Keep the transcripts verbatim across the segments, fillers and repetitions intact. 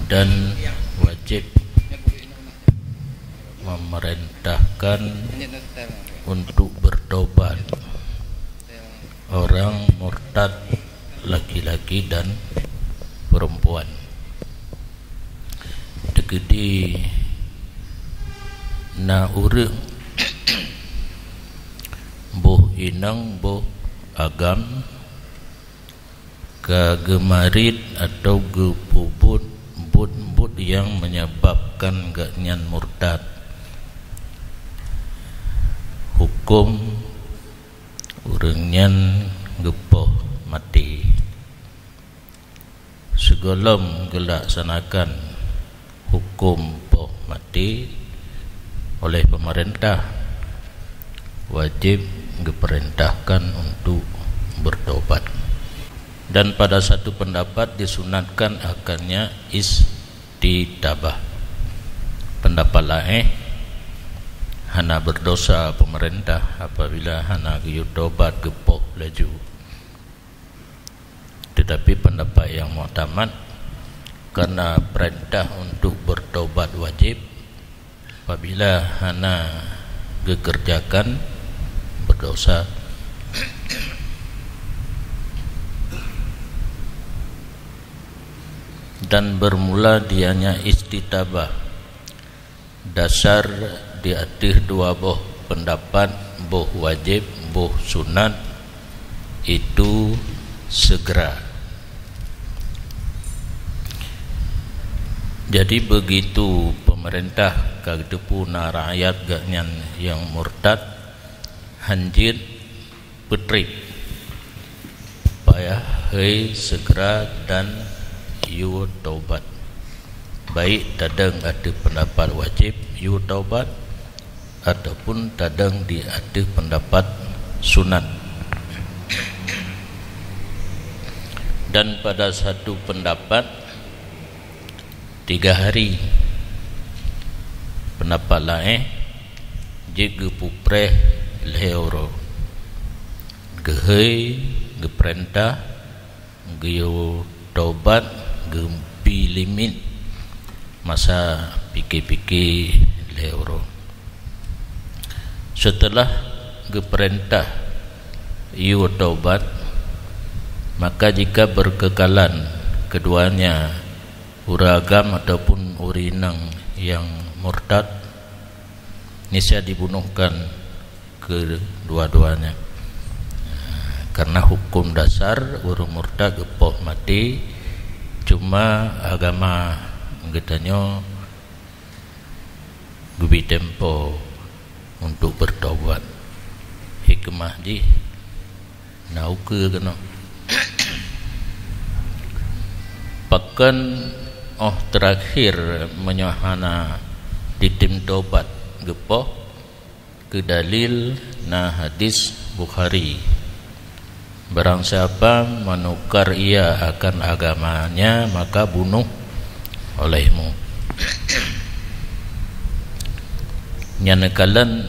Dan wajib memerintahkan untuk bertobat orang murtad, laki-laki dan perempuan. Teukeudi na ureuëng boh inong boh agam ka geumarit atau geupeubuet buet-buet nyang menyebabkan gobnyan murtad, huköm ureuëng nyan geupoh maté. Sigohlom geulaksanakan huköm poh maté oleh pemerintah, wajib geupeurintahkan untuk bertobat. Dan pada satu pendapat disunatkan akannya istitabah. Pendapat laén, hana berdosa pemerintah apabila hana geuyue tobat geupoh laju. Tetapi pendapat yang muktamad, karena perintah untuk bertobat wajib, apabila hana geukerjakan, berdosa. Dan bermula dianya istitabah dasar di ateueh dua boh pendapat, boh wajib, boh sunat, itu segera. Jadi, begitu pemerintah ka geuteupeue na rakyat gobnyan nyang murtad, hanjeuet peutreb, payah hei segera dan yue taubat. Baik tadong ateueh pendapat wajib yue taubat, ataupun tadong di ateueh pendapat sunat. Dan pada satu pendapat, tiga hari. Pendapat laén, jeuet geupeupreh lhée uroe. Geuhei, geupeurintah, geuyue taubat, geubi limit masa pike-pike lhée uroe. Seuteulah geupeurintah yue taubat, maka jika beukeukalan keuduanya, ureuëng agam ataupun ureuëng inong nyang murtad, niscaya dibunuhkan kedua-duanya. Karena huköm dasar ureuëng murtad geupoh maté, cuma agama geutanyoe geubri tempo untuk bertobat. Hikmah jih na ukeue keunoe. Pakon óh teurakhir meunyoe hana ditem tobat geupoh? Keu dalil na hadis Bukhari, "Barang siapa menukar ia akan agamanya, maka bunuh olehmu." Nyan neukalon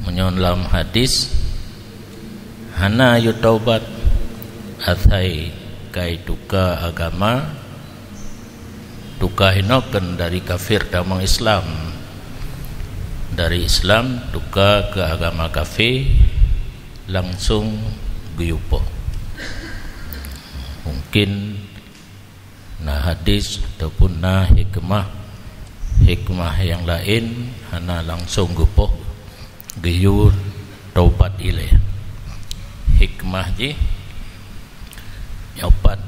meunyoe lam hadis, hana yue taubat asai kai tuka agama, tuka inoe kon dari kafir tamong Islam, dari Islam tuka keu agama kafé, langsong geuyue poh. Mungkin na hadis ataupun na hikmah, hikmah nyang laén hana langsong geupoh, geuyue taubat ilée. Hikmah jih, nyoe pat,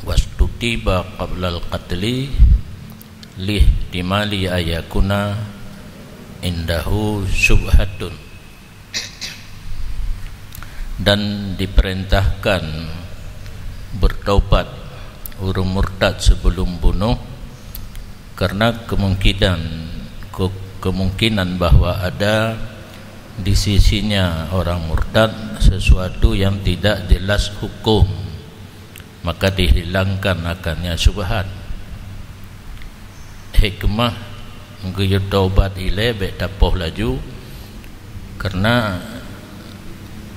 "Wastutiba qablal qatli lihtimali ayakuna indahu syubhatun." Dan diperintahkan bertaubat ureuëng murtad sebelum bunuh, karena kemungkinan, ke-, kemungkinan bahwa ada di sisinya orang murtad sesuatu yang tidak jelas hukum, maka dihilangkan akannya syubhat. Hikmah geuyue taubat ilée bék tapoh laju, karena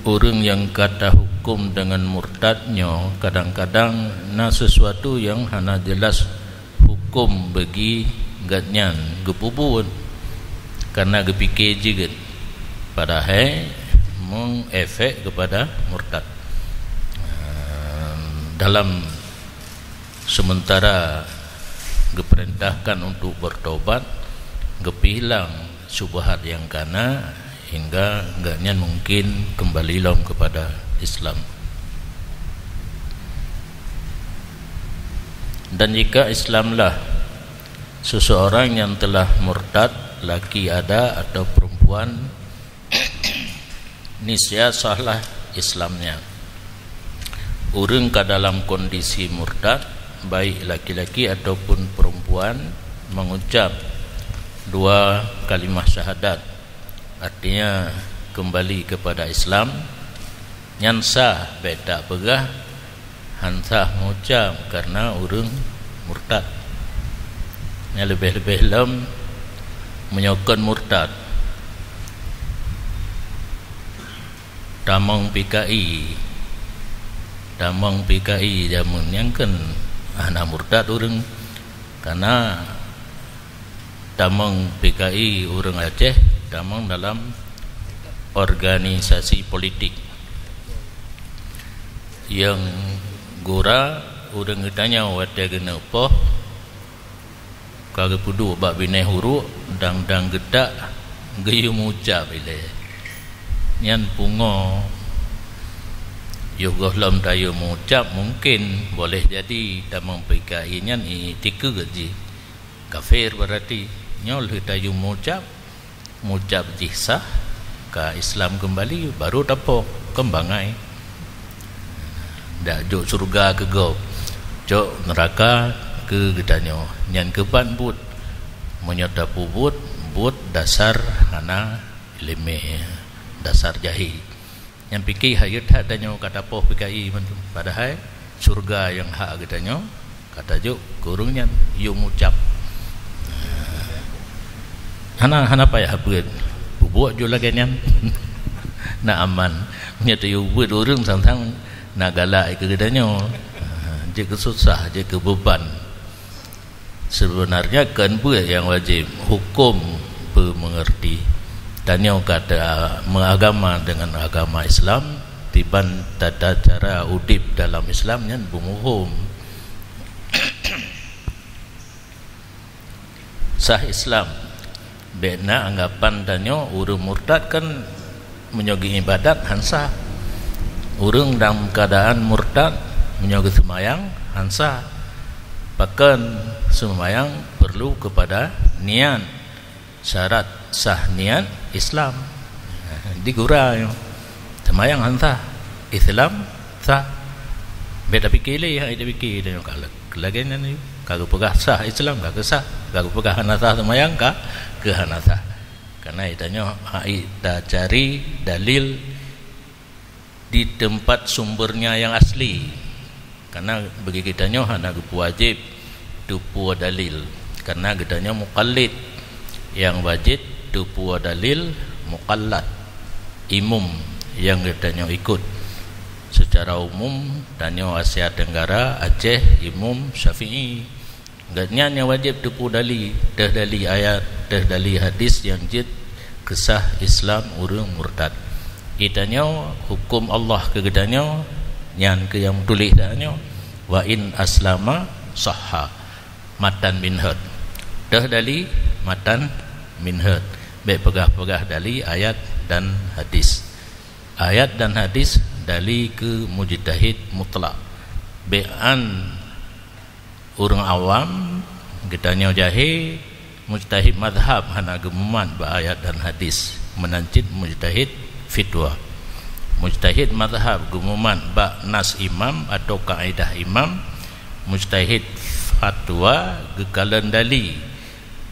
Ureuëng nyang ka tahuköm deungon murtad nyoe kadang-kadang na sisuatu nyang hana jeulaih huköm bagi gobnyan geupeubuet, kareuna geupike jeuet, padahai mengefek keupada murtad. Ehm, dalam sementara geupeurintahkan untuk bertobat, geupeuhilang syubhat nyang kana, hingga gobnyan mungkin kembali lom keupada Islam. Dan jika Islamlah seseorang yang telah murtad, laki ada atau perempuan, niscaya sahlah Islamnya. Ureuëng ka dalam kondisi murtad, baik laki-laki ataupun perempuan, mengucap dua kalimah syahadat, artinya kembali kepada Islam, nyan sah, bék tapeugah han sah meucap kareuna ureuëng murtad. Nyang leubeh-leubeh lom meunyoe kon murtad. Tamong P K I, tamong P K I jameun nyan kan hana murtad ureuëng, kareuna tamong P K I ureuëng Aceh tamong dalam organisasi politik. Nyang gura ureuëng geutanyoe watée geuneuk poh ka geupeuduek bak binéh uruek, dang-dang geutak geuyue meucap ilée. Nyan pungo. Yoh gohlom tayue meucap mungkin boleh jadi tamong P K I nyan itikeue jih. Kafir berarti. Nyoe lheueh tayue meucap, meucap jih sah, ka Islam keumbali, baru tapoh, kon bangai. Dak jok syeuruga keu gob, jok neuraka keu geutanyoe. Nyan keuban buet. Meunyoe tapeubuet, buet dasar hana iéleumé, dasar jahé. Nyang pike hayeu that tanyoe ka tapoh P K I mantong, padahai syeuruga nyang hak geutanyoe ka tajok keu ureuëng nyan, yue meucap. Hana, hana payah beuet, peubuet ju lagée nyan. Na aman. Meunyoe tayue beuet ureuëng sang-sang na galak keu geutanyoe. Jeuet keu susah, jeuet keu beuban. Seubeunarnya kon beuet nyang wajéb, huköm beumeungeurti. Tanyoe ka ta-, meuagama deungon agama Islam, tiban tata cara udeb dalam Islam nyan beumuphom. Sah Islam. Bék na anggapan tanyoe ureuëng murtad kan meunyoe geuibadat han sah. Ureuëng dalam keuadaan murtad meunyoe geuseumayang han sah. Pakon seumayang perlu keupada niat. Syarat sah niat Islam. Di gura nyoe. Seumayang han sah, Islam sah. Bék tapike lé, hai tapike tanyoe ka lagée nyan. Ka geupeugah sah Islam, ka geusah. Ka geupeugah hana sah seumayang, ka keu hana sah. Kareuna tanyoe hai tacari dalil di teumpat sumbernya nyang asli. Kareuna bagi geutanyoe hana geupeuwajéb teupeue dalil, kareuna geutanyoe muqallid. Nyang wajéb teupeue dalil muqallad, imum nyang geutanyoe ikot. Seucara umum, tanyoe Asia Tenggara, Aceh, imum Syafi'i. Gobnyan nyang wajéb teupeue dali, teuh dali ayat, teuh dali hadis nyang jeuet keusah Islam ureuëng murtad. Geutanyoe huköm Allah keu geutanyoe, nyan keuh nyang meutuléh tanyoe, "Wa in aslama sahha." Matan minhaj. Teuh dali, matan minhaj. Bék peugah-peugah dali ayat dan hadis. Ayat dan hadis dali keu mujtahid mutlak. Bék an ureuëng awam, geutanyoe jahé, mujtahid mazhab hana geumumat bak ayat dan hadis, meunan cit mujtahid fitwa. Mujtahid mazhab geumumat bak nas imam atau kaidah imam, mujtahid fatwa geukalon dali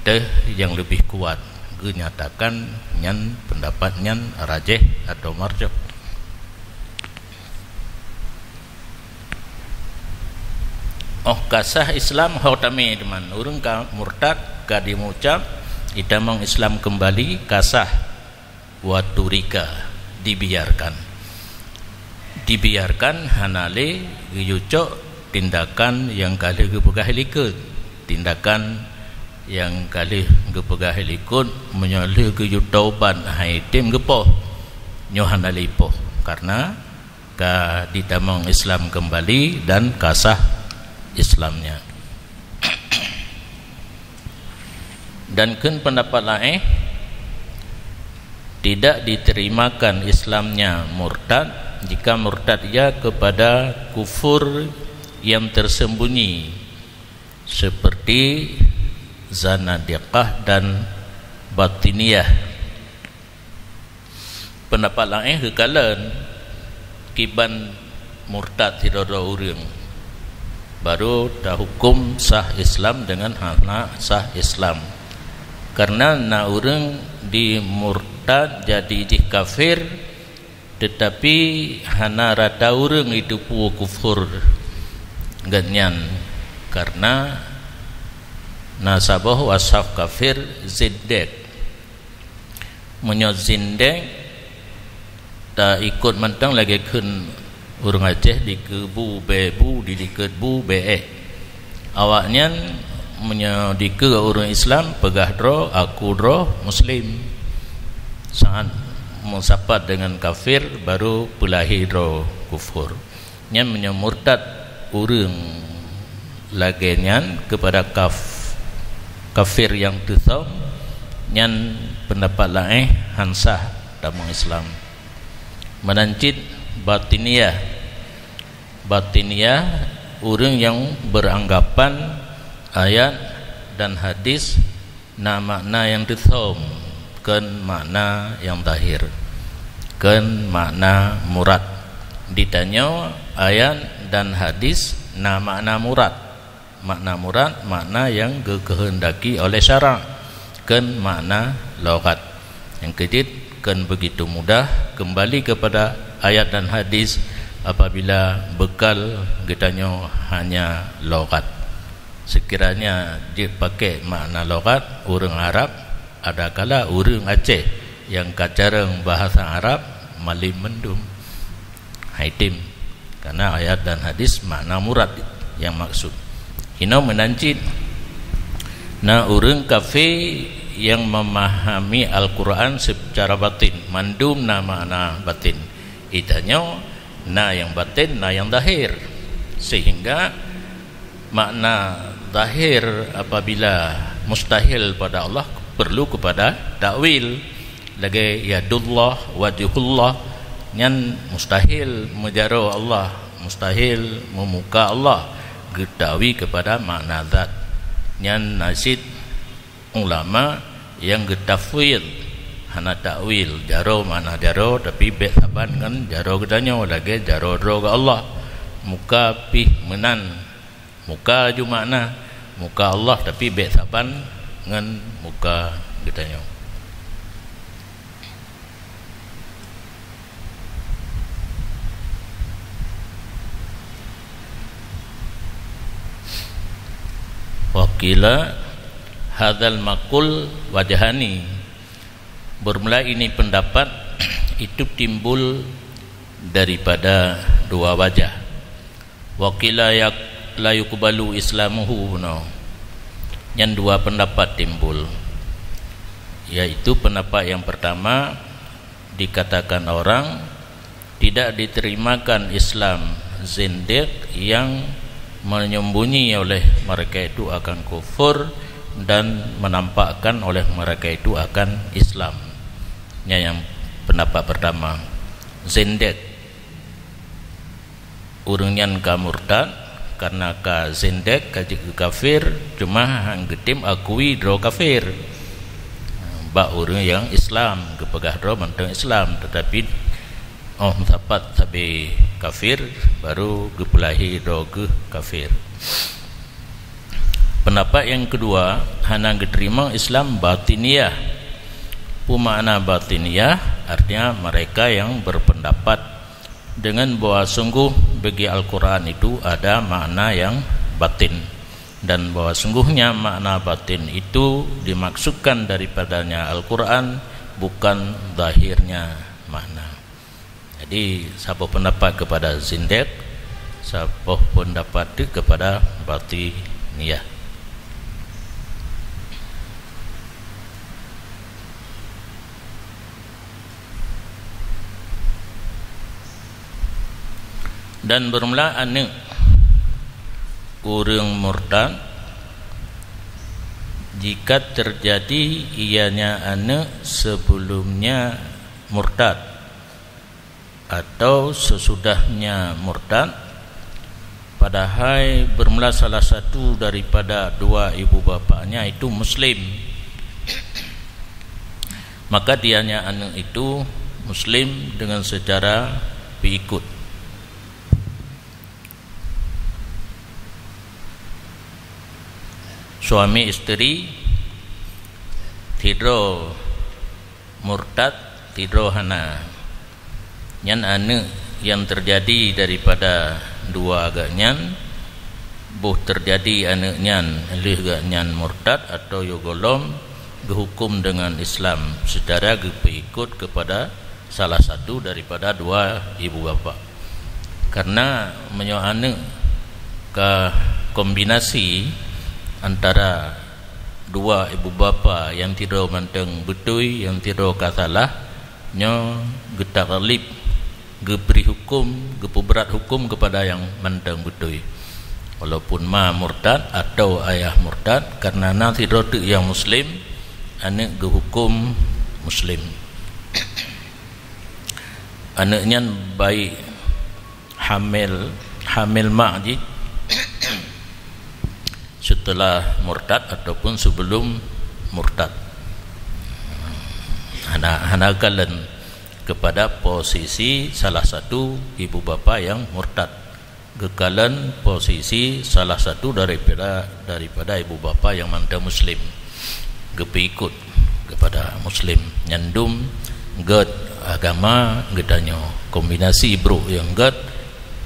teuh nyang leubeh kuat, geunyatakan nyan peundapat nyan rajih atau marjuh. Óh ka sah Islam ho tamé teuma, ureuëng ka murtad, ka dimeucab, itamong Islam keumbali, ka sah, wa turika, dibiarkan. Dibiarkan hana lé geuyue cok tindakan nyang ka lheueh geupeugah likot. Tindakan nyang ka lheueh geupeugah likot, meunyoe lheueh geuyue taubat hai tem geupoh, nyoe hana lé poh, karena ka ditamong Islam keumbali dan ka sah Islamnya. Dan kheun pendapat laén, tidak diterimakan Islamnya murtad jika murtad ia kepada kufur yang tersembunyi, seperti Zanadiqah dan Batiniyah. Pendapat laén geukalon kiban murtad sidroe-droe ureuëng, baru tahukum sah Islam dengan hana sah Islam. Karena na ureuëng dimurtad jadi jih kafir, tetapi hana rata ureuëng jiteupeue kufur geuhnyan, karena na saboh wasaf kafir, zindek. Meunyoe zindek, taikot mantong lagée kheun ureuëng Aceh dikeue bu bée bu, dilikot bu bée ék. Awaknyan meunyoe dikeue ureuëng Islam, peugah droe, aku droe Muslim. Saat meusapat dengan kafir, baru peulahé droe kufur. Nyan meunyoe murtad ureuëng lagée nyan kepada kaf-, kafir nyang teuthom, nyan pendapat laén han sah tamong Islam. Meunan cit Batiniyah. Batiniyah, ureuëng nyang beranggapan ayat dan hadis na makna nyang teuthom, kon makna nyang zahir, kon makna murad. Ditanyoe ayat dan hadis na makna murad. Makna murad, makna nyang geukeuheundaki oleh syarak, kon makna lughat. Nyang keujeuet, kon begitu mudah kembali kepada ayat dan hadis apabila bekal geutanyoe hanya lughat. Sekiranya jeuet pakai makna lughat ureuëng Arab, adakala ureuëng Aceh nyang ka carông bahasa Arab malem mandum. Hai tem, karena ayat dan hadis makna murad nyang maksud. Inoe meunan cit, na ureuëng kafé nyang memahami Al-Quran secara batin, mandum na makna batin. Itanyoe na nyang batin, na nyang zahir. Sehingga makna zahir apabila mustahil pada Allah perlu kepada takwil. Lagée yadullah, wajhullah, nyan mustahil meujaroe Allah, mustahil meumuka Allah, geutawi kepada makna zat. Nyan na cit ulama nyang geutafwid, hana takwil, jaroe makna jaroe, tapi bék saban ngon jaroe geutanyoe, lagée jaroe droe keu Allah. Muka pih meunan, muka ju makna, muka Allah, tapi bék saban ngon muka geutanyoe. Wa qila hadzal maqul wajhani. Bermula ini pendapat itu timbul daripada dua wajah. Wa qila yak-, la yuqbalu islamuhu, no. Nyan dua pendapat timbul, yaitu pendapat yang pertama, dikatakan orang tidak diterimakan Islam zindiq yang menyembunyi oleh mereka itu akan kufur dan menampakkan oleh mereka itu akan Islam. Nyan nyang pendapat pertama. Zindiq, ureuëng nyan ka murtad karena ka zindiq, ka jeuet keu kafir, cuma han geutem akui droe kafir. Bak ureuëng nyang Islam, geupeugah droe mantong Islam, tetapi óh meusapat sabe kafir, baru geupeulahé droe geuh kafir. Pendapat yang kedua, hana geuteurimong Islam batiniah. Peue makna batiniah? Artinya mereka yang berpendapat dengan bahwa sungguh bagi Al-Quran itu ada makna yang batin, dan bahwa sungguhnya makna batin itu dimaksudkan daripadanya Al-Quran, bukan zahirnya makna. Jadi, saboh pendapat kepada zindek, saboh pendapat teuk kepada batiniyah. Dan bermula aneuk ureuëng murtad jika terjadi ianya aneuk sebelumnya murtad atau sesudahnya murtad, padahai bermula salah satu daripada dua ibu bapaknya itu muslim, maka dianya aneuk itu muslim dengan secara peuikot. Suami isteri, sidroe murtad, sidroe hana. Nyan aneuk nyang terjadi daripada dua agak nyan, boh terjadi aneuk nyan lheueh gak nyan murtad atau yo golom geuhukum dengan Islam secara geupeuikot kepada salah satu daripada dua ibu bapa. Karena meunyoe aneuk ka kombinasi antara dua ibu bapa nyang sidroe mantong beutôi, nyang sidroe ka salah, nyoe geutaklib, geubri huköm, geupeubrat huköm keupada nyang mantong beutôi. Walaupun ma murtad atau ayah murtad, karena na sidroe teuk nyang muslim, aneuk geuhuköm muslim. Aneuk nyan baik hamil, hamil mak jih setelah murtad ataupun sebelum murtad. Hana, hana kalon kepada posisi salah satu ibu bapa nyang murtad. Geukalon posisi salah satu daripada, daripada ibu bapa nyang mantong muslim. Geupeuikot kepada muslim. Nyan dum gét agama geutanyoe. Kombinasi brok nyang gét,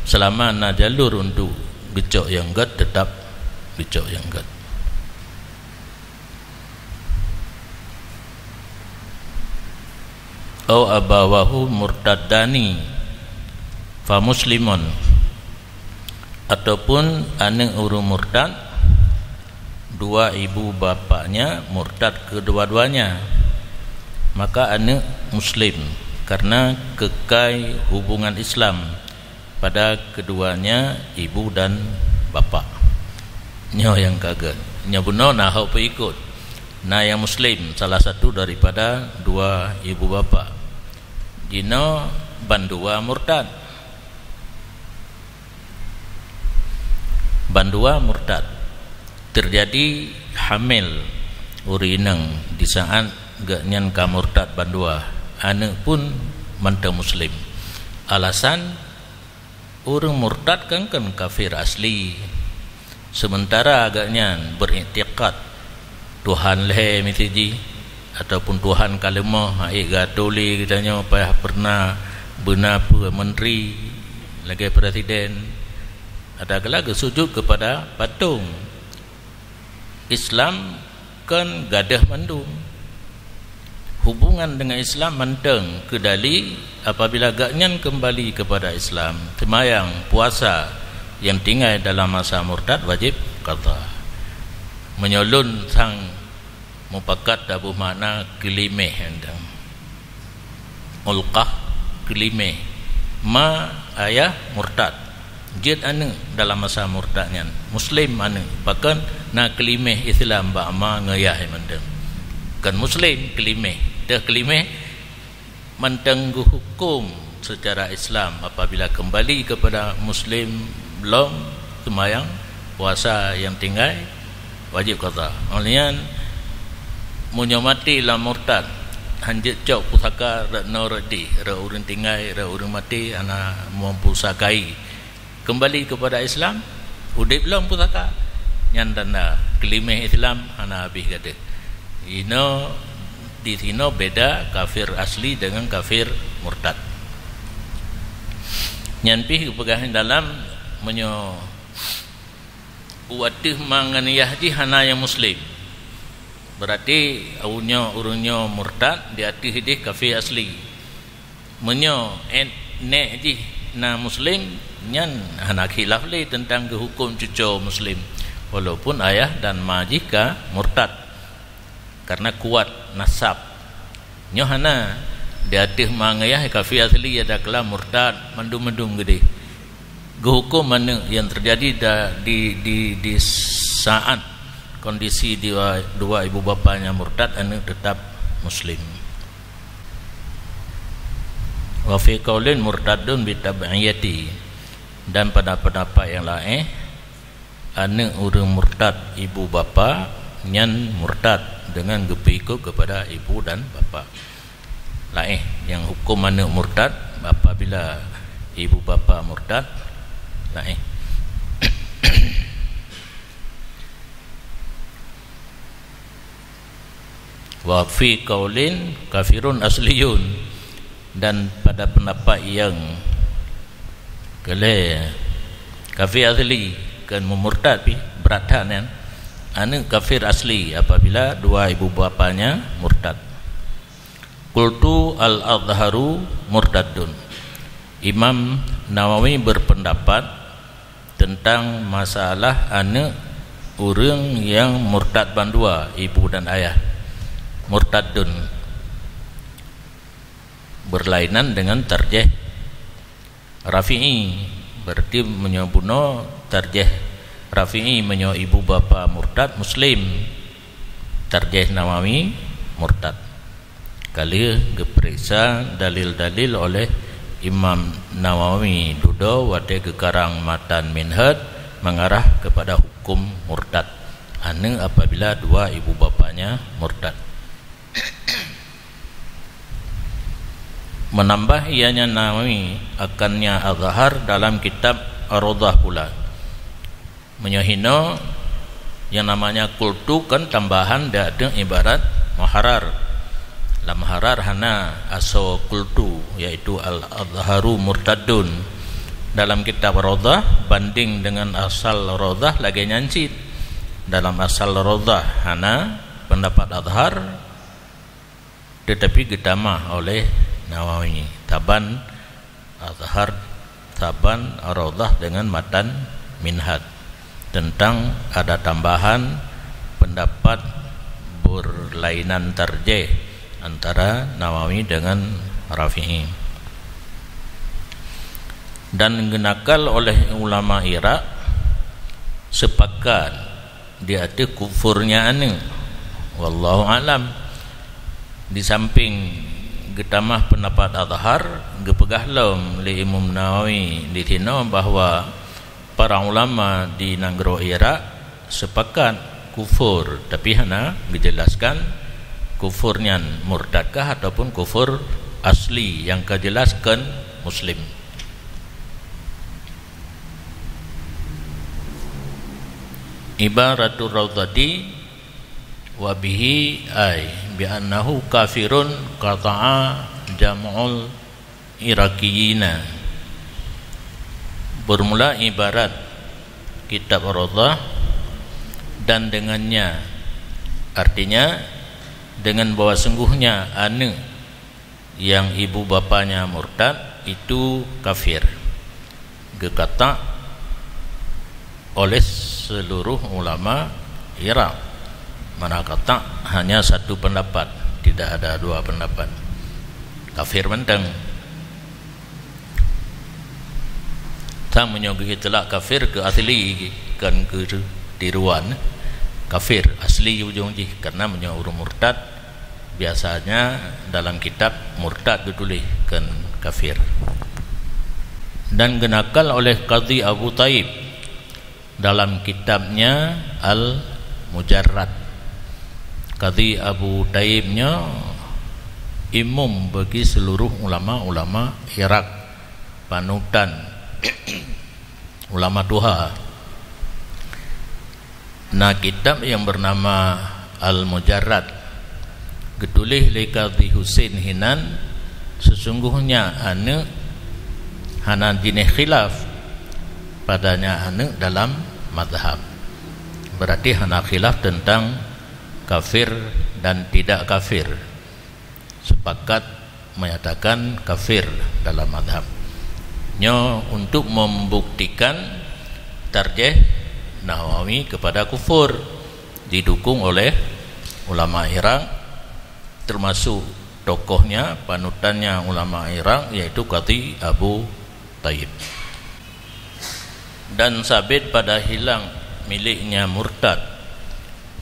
selama na jalur untuk geucok nyang gét, tetap geucok nyang gét. Au abawahu murtaddani fa muslimun, ataupun aneuk ureuëng murtad, dua ibu bapaknya murtad kedua-duanya, maka aneuk muslim karena keukai hubungan Islam pada keduanya ibu dan bapa. Nyoe nyang ka gét. Nyoe bunoe na hok peuikot. Na nyang muslim, salah satu daripada dua ibu bapa. Jinoe bandua murtad. Bandua murtad. Terjadi hamil ureuëng inong di saat geuh nyan ka murtad bandua. Aneuk pun mantong muslim. Alasan, ureuëng murtad kan, kan kafir asli, sementara agak nyan beuriktikad Tuhan lhée miseue jih, ataupun Tuhan ka leumoh, haiek geuatô lé geutanyoe payah peureuna beuna peue menteri lagée presiden, atawa geusujut keupada patong. Islam kon gadôh mandum. Hubungan dengan Islam mantong keudali apabila gobnyan keumbali keupada Islam, seumayang, puasa nyang tinggai dalam masa murtad wajéb qadha. Meunyoe lôn sang mupakat taboh makna keuliméh mantong. Ulqah, keuliméh. Ma ayah murtad. Jeuet aneuk dalam masa murtad nyan. Muslim aneuk. Pakon na keuliméh Islam bak ma ngon yah mantong. Kon muslim keuliméh. Teuh keuliméh mantong geuhuköm secara Islam apabila keumbali keupada muslim lom seumayang, puasa nyang tinggai, wajéb qadha. Óh lheueh nyan, meunyoe maté lam murtad, hanjeuet cok pusaka rot noe rot deh, rot ureuëng tinggai, rot ureuëng maté, hana meupusakai. Keumbali keupada Islam, udeb lom pusaka. Nyan tanda keuliméh Islam hana habéh gadôh. Inoe, di sinoe beda kafir asli dengan kafir murtad. Nyan pih geupeugah dalam, meunyoe u ateueh ma ngon yah jih hana nyang muslim, beurati ureuëng nyoe, ureuëng nyoe murtad, di ateueh ideh kafé asli. Meunyoe ét Nek jih na muslim, nyan hana khilaf lé teuntang geuhuköm cuco muslim, walaupun ayah dan ma jih ka murtad, karena kuat nasab. Nyoe hana, di ateueh ma ngon ayah kafé asli, ya dakla murtad, mandum-mandum geudeh. Geuhuköm aneuk nyang teujadi da-, di, di, di saat kondisi dua, dua ibu bapa nyang murtad, aneuk teutap muslim. Wa fi qaulin murtadun bi tab'iyati, dan pada pendapat yang laén, aneuk ureuëng murtad ibu bapa nyan murtad dengan geupeuikot kepada ibu dan bapa. Laén, nyang huköm aneuk murtad apabila ibu bapa murtad, laén. Wa fi qaulin kafirun asliyun, dan pada pendapat yang keulhèe, kafir asli, kon meumurtad pih, brat that nyan, aneuk kafir asli apabila dua ibu bapanya murtad. Qultu al-azharu murtadun. Imam Nawawi berpendapat tentang masalah aneuk ureuëng nyang murtad bandua, ibu dan ayah. Murtadun, berlainan dengan tarjih Rafi'i. Berarti meunyoe bunoe tarjih Rafi'i, meunyoe ibu bapa murtad muslim, tarjih Nawawi murtad. Ka lheueh geupeuriksa dalil-dalil oleh Imam Nawawi dudoe watée geukarang matan Minhaj mengarah kepada hukum murtad aneuk apabila dua ibu bapanya murtad. Menambah ianya Nawawi akannya Azhar dalam kitab Ar-Raudhah pula. Meunyoe hinoe, nyang namanya qultu kan tambahan di ateueh ibarat muharrar. Lam muharrar hana asoe qultu, yaitu al-azharu murtadun. Dalam kitab Raudhah, banding dengan asal Raudhah lagée nyan cit. Dalam asal Raudhah hana pendapat Azhar, tetapi geutamah oleh Nawawi. Taban Azhar, taban Raudhah dengan matan Minhaj tentang ada tambahan pendapat berlainan tarjih antara Nawawi dengan Rafi'i. Dan geunakal oleh ulama Irak sepakat di ateueh kufurnya aneuk. Wallahu alam. Di samping geutamah pendapat Azhar, geupeugah lom lé Imam Nawawi di sinoe bahwa para ulama di nanggroe Irak sepakat kufur, tapi hana geujelaskan kufur nyan murtadkah ataupun kufur asli, nyang ka jelaskan muslim. Ibaratur Raudhati wa bihi ay bi annahu kafirun qata'a jam'ul Iraqiyina. Bermula ibarat kitab Raudhah dan dengannya, artinya dengan bahwa sungguhnya aneuk yang ibu bapanya murtad itu kafir, geukata' oleh seluruh ulama Irak. Mana kata' hanya satu pendapat, tidak ada dua pendapat. Kafir mantong. Sang meunyoe geuitlak kafir keu asli, kon keu tiruan, kafir asli ujong jih, karena meunyoe ureuëng murtad biasanya dalam kitab murtad geutuléh, kon kafir. Dan geunakal oleh Qadhi Abu Taib dalam kitabnya Al-Mujarrad. Qadhi Abu Taib nyoe imum bagi seluruh ulama-ulama Irak, panutan ulama tuha. Na kitab yang bernama Al-Mujarrad, geutuléh lé Qadhi Husein hinan, sesungguhnya aneuk hana jinéh khilaf padanya aneuk dalam mazhab. Berarti hana khilaf tentang kafir dan tidak kafir. Sepakat menyatakan kafir dalam mazhab. Nyoe untuk membuktikan tarjih Nawawi kepada kufur, didukung oleh ulama Irak, termasuk tokohnya, panutannya ulama Irak, yaitu Qadhi Abu Thayyib. Dan sabit pada hilang miliknya murtad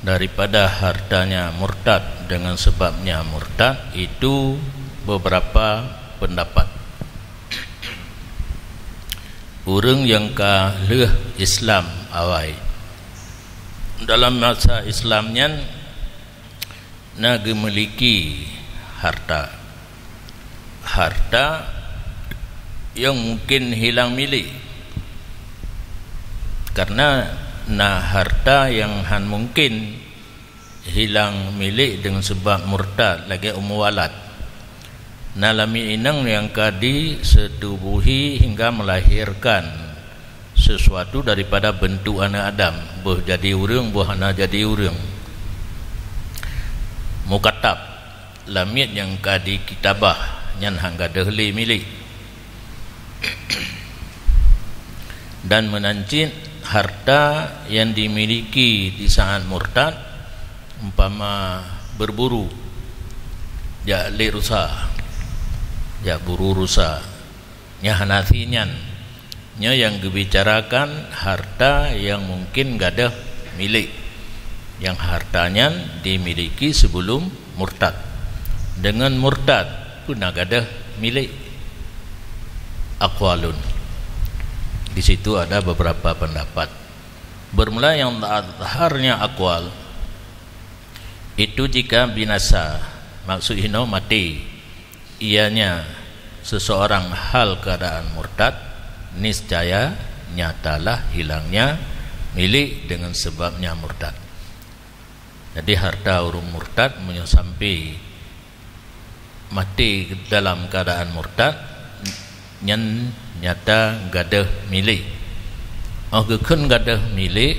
daripada hartanya murtad dengan sebabnya murtad, itu beberapa pendapat. Ureuëng nyang ka lheueh Islam awai, dalam masa Islam nyan na geumiliki harta. Harta nyang mungkin hilang milék. Karena na harta nyang hán mungkin hilang milék deungon sabab murtad, lagée umu walad. Na lamiet inong nyang ka disetubuhi hingga melahirkan sesuatu daripada bentuk aneuk Adam, boh jadi ureuëng, boh hana jadi ureuëng. Mukatab, lamiet nyang ka dikitabah, nyan hán gadôh lé milék. Dan meunan cit harta nyang dimiliki di saat murtad, umpama berburu, jak lé rusa, jak buru rusa, nyan hana si nyan. Nyoe nyang geubicarakan harta nyang mungkin gadôh milék, nyang harta nyan dimiliki sebelum murtad. Deungon murtad pun na gadôh milék. Aqwalun. Di situ ada beberapa pendapat. Bermula nyang azharnya aqwal, itu jika binasa, maksud hinoe maté, ianya seseorang hal keadaan murtad, niscaya nyatalah hilangnya milék deungon sebabnya murtad. Jadi, harta ureuëng murtad meunyoe sampai maté dalam keadaan murtad, nyan nyata gadôh milék. Óh geukheun gadôh milék,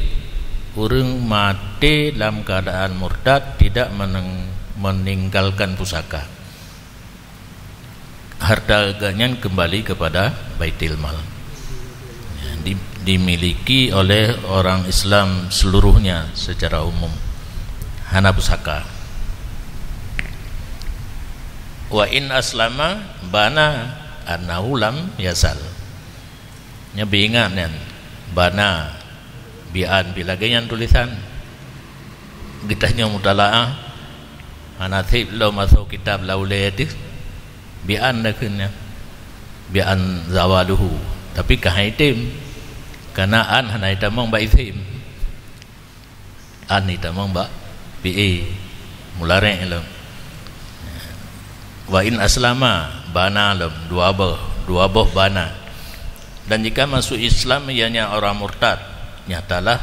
ureuëng maté dalam keadaan murtad tidak meneng-, meninggalkan pusaka. Harta geuhnyan kembali kepada Baitul Mal. Ya, di-, dimiliki oleh orang Islam seluruhnya secara umum. Hana pusaka. Wa in aslama bana annahu lam yazal. Nyoe beuingat nyan, bana, bi an, bi lagée nyan tulisan. Geutanyoe mutalaah, hana sép lom asoe kitab lam ulée teuh, bi an dakheun nyan, bi an zawaluhu. Tapi ka han item, karena an hana itamong bak isim. An itamong bak fi'il mularé' lom. Wa in aslama, bana lom, dua boh, dua boh bana. Dan jika masuk Islam ianya orang murtad, nyatalah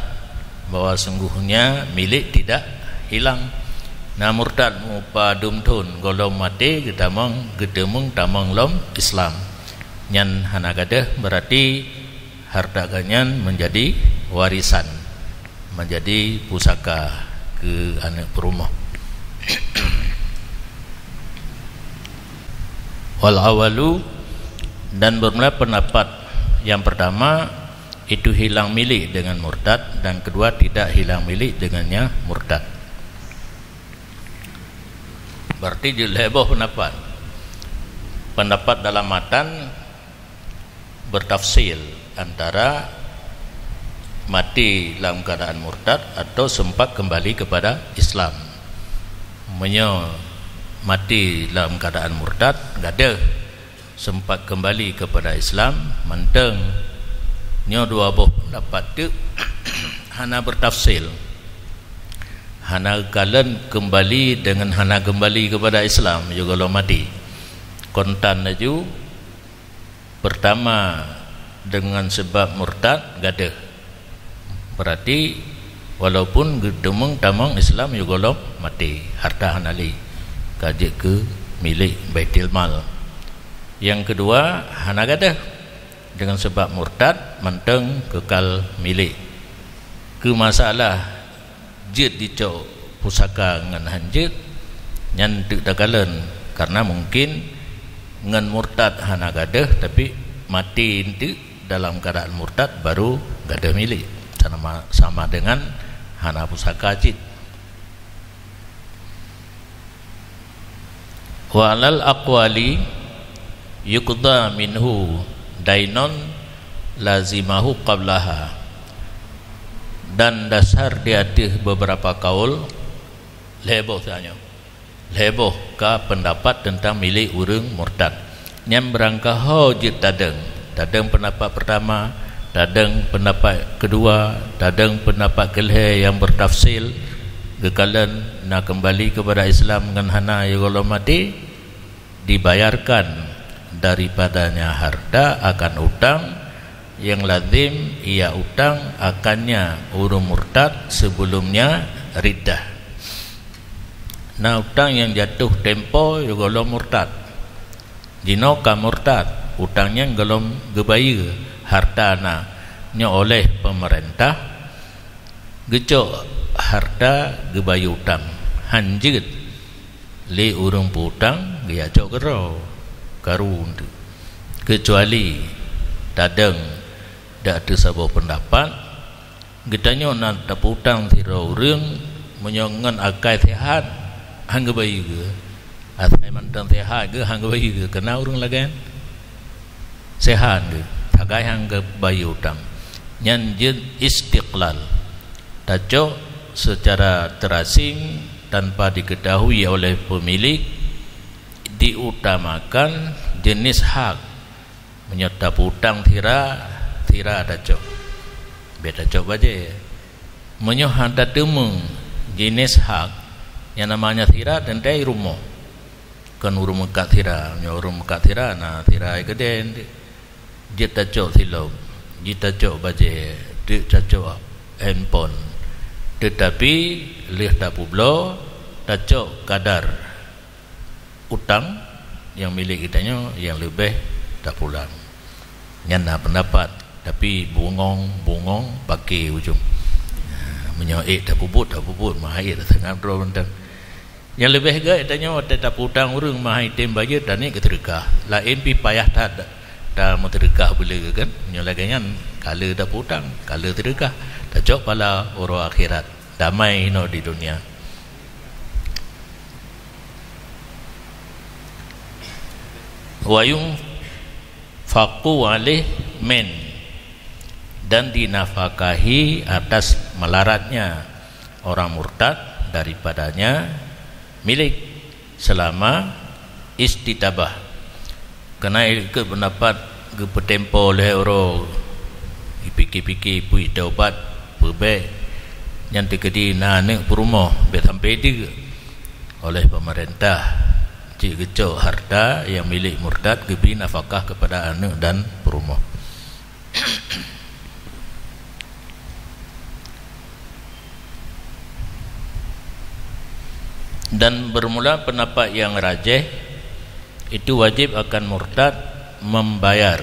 bahwa sungguhnya milék tidak hilang. Na murtad mupadum thon gohlom maté geutamong, geuteumeung tamong lom Islam. Nyan hana gadôh, berarti harta geuhnyan menjadi warisan, menjadi pusaka keu aneuëk peurumoh. Wal awalu, dan bermula pendapat yang pertama, itu hilang milék dengan murtad, dan kedua, tidak hilang milék dengannya murtad. Berarti jeuet lhée boh pendapat. Pendapat dalam matan bertafsil antara mati dalam keadaan murtad atau sempat kembali kepada Islam. Meunyoe mati dalam keadaan murtad, gadôh, sempat kembali kepada Islam, mantong. Nyoe dua boh pendapat teuk hana bertafsil. Hana kalon kembali dengan hana kembali kepada Islam, juga lom mati. Kontan laju, pertama dengan sebab murtad, gadôh. Berarti, walaupun geuteumeung tamong Islam, juga lom mati. Harta hana lé. Ka jeuet keu milék Baitul Mal. Yang kedua, hana gadôh. Dengan sebab murtad, mantong kekal milék. Keu masalah jeuet jicok pusaka ngon han jeuet, nyan teuk takalon, karena mungkin ngon murtad hana gadôh, tapi maté enteuk dalam keuadaan murtad, baru gadôh milék. Sama, sama dengan hana pusaka cit. Wa alal aqwali yuqda minhu dainun lazimahu qablaha. Dan dasar di ateueh beberapa kaul, lhèe boh tanyoe. Lhèe boh ka peundapat teuntang milék ureuëng murtad. Nyan beurangkaho jeuet tadeueng. Tadeueng peundapat peurtama, tadeueng peundapat keudua, tadeueng peundapat keulhèe nyang beurtafsil, geukalon na keumbali keupada Islam ngon hana, yôh gohlom maté, dibayarkan daripadanya harta akan utang nyang lazim ia utang akannya ureuëng murtad sebelumnya riddah. Na utang nyang jatuh tempo yôh gohlom murtad. Jinoe ka murtad, utang nyan gohlom geubayeue, harta na, nyoe oleh peumeurintah geucok harta geubayeue utang, han jeuet lé ureuëng peu-utang geujak cok keudroe, karu enteuk. Keucuali tadeueng dak teusaboh peundapat, geutanyoe na tapeu-utang sidroe ureuëng, meunyoe ngon akai seuhat, han geubayeue geuh. Asai mantong seuhat geuh, han geubayeue geuh, keu na ureuëng lagée nyan. Seuhat geuh, sagai han geubayeue utang. Nyan jeuet istiqlal. Tacok secara terasing tanpa diketahui oleh pemilik, diutamakan jenis hak. Meunyoe tapeu-utang sira, sira tacok. Bék tacok bajée. Meunyoe hana tateumeung jenis hak, nyang namanya sira teuntée rumoh. Kon ureuëng meukat sira. Meunyoe ureuëng meukat sira, na sira keudeh, jeuet tacok silop, jeuet tacok bajée, jeuet tacok handphone. Teutapi lheueh tapeubloe, tacok kadar utang nyang milék geutanyoe nyang leubeh tapulang. Nyan na peundapat, tapi bungong-bungong paké ujong. Meunyoe ék tapeubuet, tapeubuet, meuhai ék taseungab droe mantong. Nyang leubeh gét tanyoe watée tapeu-utang ureuëng meuhai tem bayeue, taneuk keu seudeukah. Laén pih payah that tameuseudeukah beuleu kan. Meunyoe lagée nyan, ka le tapeu-utang, ka le seudeukah, tacok pala uroe akhirat. Damai inoe di dunia. Wa yunfaqu alaih min, dan dinafakahi atas melaratnya orang murtad daripadanya milik selama istitabah. Keunae keu peundapat geupeutempo lhée uroe, jipike-pike peue taubat, peubék, nyan teukeudi na aneuëk peurumoh bék sampai deuk oleh peumeurintah, cit geucok harta nyang milék murtad geubri nafakah keupada aneuëk dan peurumoh. Dan bermula pendapat yang rajih, itu wajib akan murtad membayar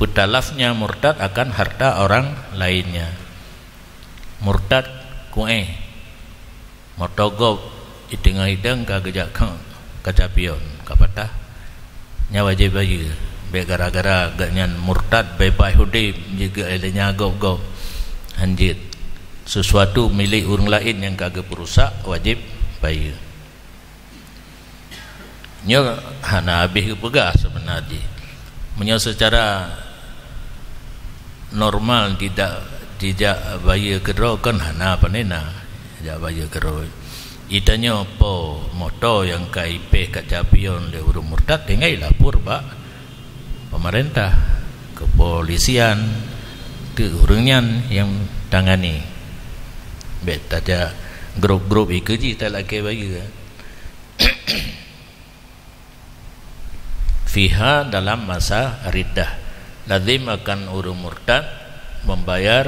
peutalafnya murtad akan harta orang lainnya. Murtad kuéh. Moto gob i teungoh idong ka geujak kheun kaca pion ka patah. Nyan wajéb bayeue. Bék gara-gara gobnyan murtad beubaih udeb jigeue lé nyan gob-gob. Hanjeuet. Sesuatu milék ureuëng laén nyang ka geupeurusak wajéb bayeue. Nyoe hana habéh geupeugah seubeuna jih. Meunyoe seucara normal tidak, jijak bayeue keudroe kan hana panena jak bayeue keudroe. Itanyoe po moto nyang ka ipéh kaca pion lé ureuëng murtad tinggai lapor bak pemerintah, kepolisian, keu ureuëng nyan nyang tangani. Bék tajak grup-grup ikeue jih talakée bayeue. Fiha dalam masa riddah. Lazim akan ureuëng murtad membayar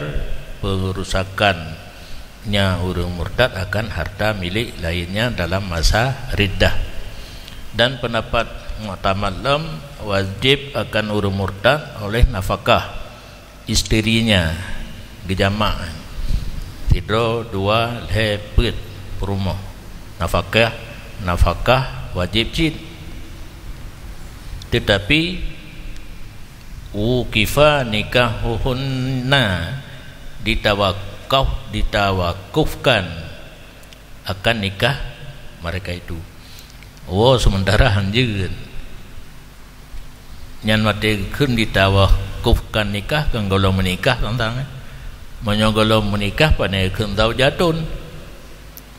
pengerusakannya ureuëng murtad akan harta milik lainnya dalam masa riddah. Dan pendapat muktamad lom wajib akan ureuëng murtad oleh nafakah isterinya geujamak sidroe, dua, lhée, peuet peurumoh. Nafakah, nafakah wajéb cit. Teutapi Wuqifa nikahuhunna, ditawakaf, ditawakufkan akan nikah mereka itu. Woe sementara hanjeut. Nyan watée kheun ditawakufkan nikah, kan gohlom meunikah tantang, eh. Meunyoe gohlom meunikah, pane kheun zaujatun,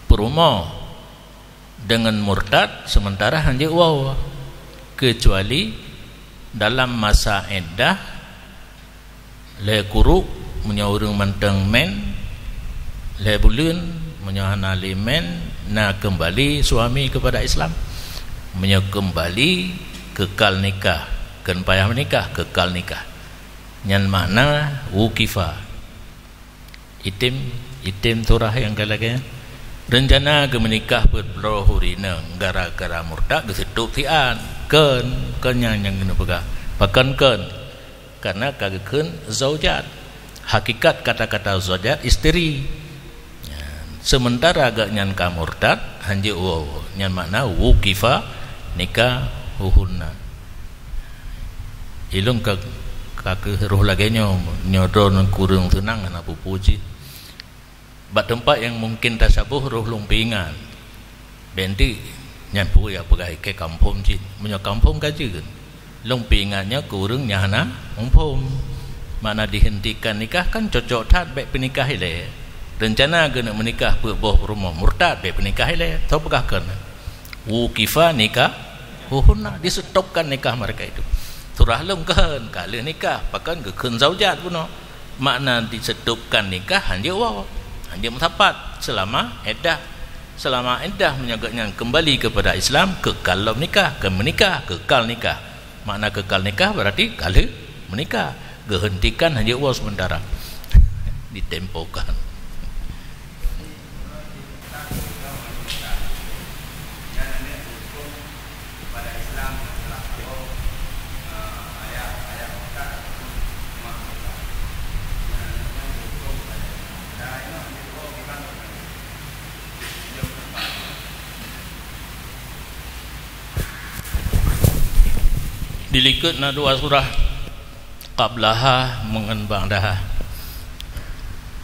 peurumoh. Deungon murtad, sementara hanjeut woe, kecuali dalam masa iddah lhée kureueng, meunyoe ureuëng mantong mén, lhée buleuen, meunyoe hana lé mén, na keumbali suami keupada Islam. Meunyoe keumbali, keukal nikah, kon payah meunikah, keukal nikah. Nyan makna wuqifa. Item, item surah nyang ka lagée nyan. Reuncana geumeunikah peuet bloe huri inong gara-gara murtad geuseutôb siat. Kon, kon nyang, nyang keuneuk peugah. Pakon kon? Karena ka geukheun zaujat. Hakikat kata-kata zaujat, isteri. Nyan. Sementara gobnyan ka murtad, hanjeut woe. Nyan makna wuqifa nikahuhunna. Ilôn ka, ka kheueh roh lagée nyoe, nyoe droeneuh kureueng seunang hana peue-peue cit. Bak teumpat nyang mungken tasaboh roh lôn peuingat. Bék nyan peue nyang peugah ikée kamoe phom cit. Meunyoe kamoe phom ka jeuet, lôn peuingat nyoe keu ureuëng nyang hana muphom. Makna dihentikan nikah kan cocok that bék peunikah ilée. Reuncana geuneuk meunikah peuet boh peurumoh murtad bék peunikah ilée. Tho peugah kon. Wuqifa nikahuhunna, diseutôbkan nikah mereka itu. Surah lôn kon, ka lheueh nikah, pakon geukheun zaujat bunoe. Makna diseutôbkan nikah hanjeut woe, hanjeut meusapat seulama iddah. Seulama iddah meunyoe gobnyan keumbali keupada Islam, keukal lom nikah, kon meunikah, keukal nikah. Makna keukal nikah berarti ka lheueh meunikah, geuhentikan hanjeut woe sementara. Ditempokan. Di likot na dua surah. Qablaha ngon ba'daha.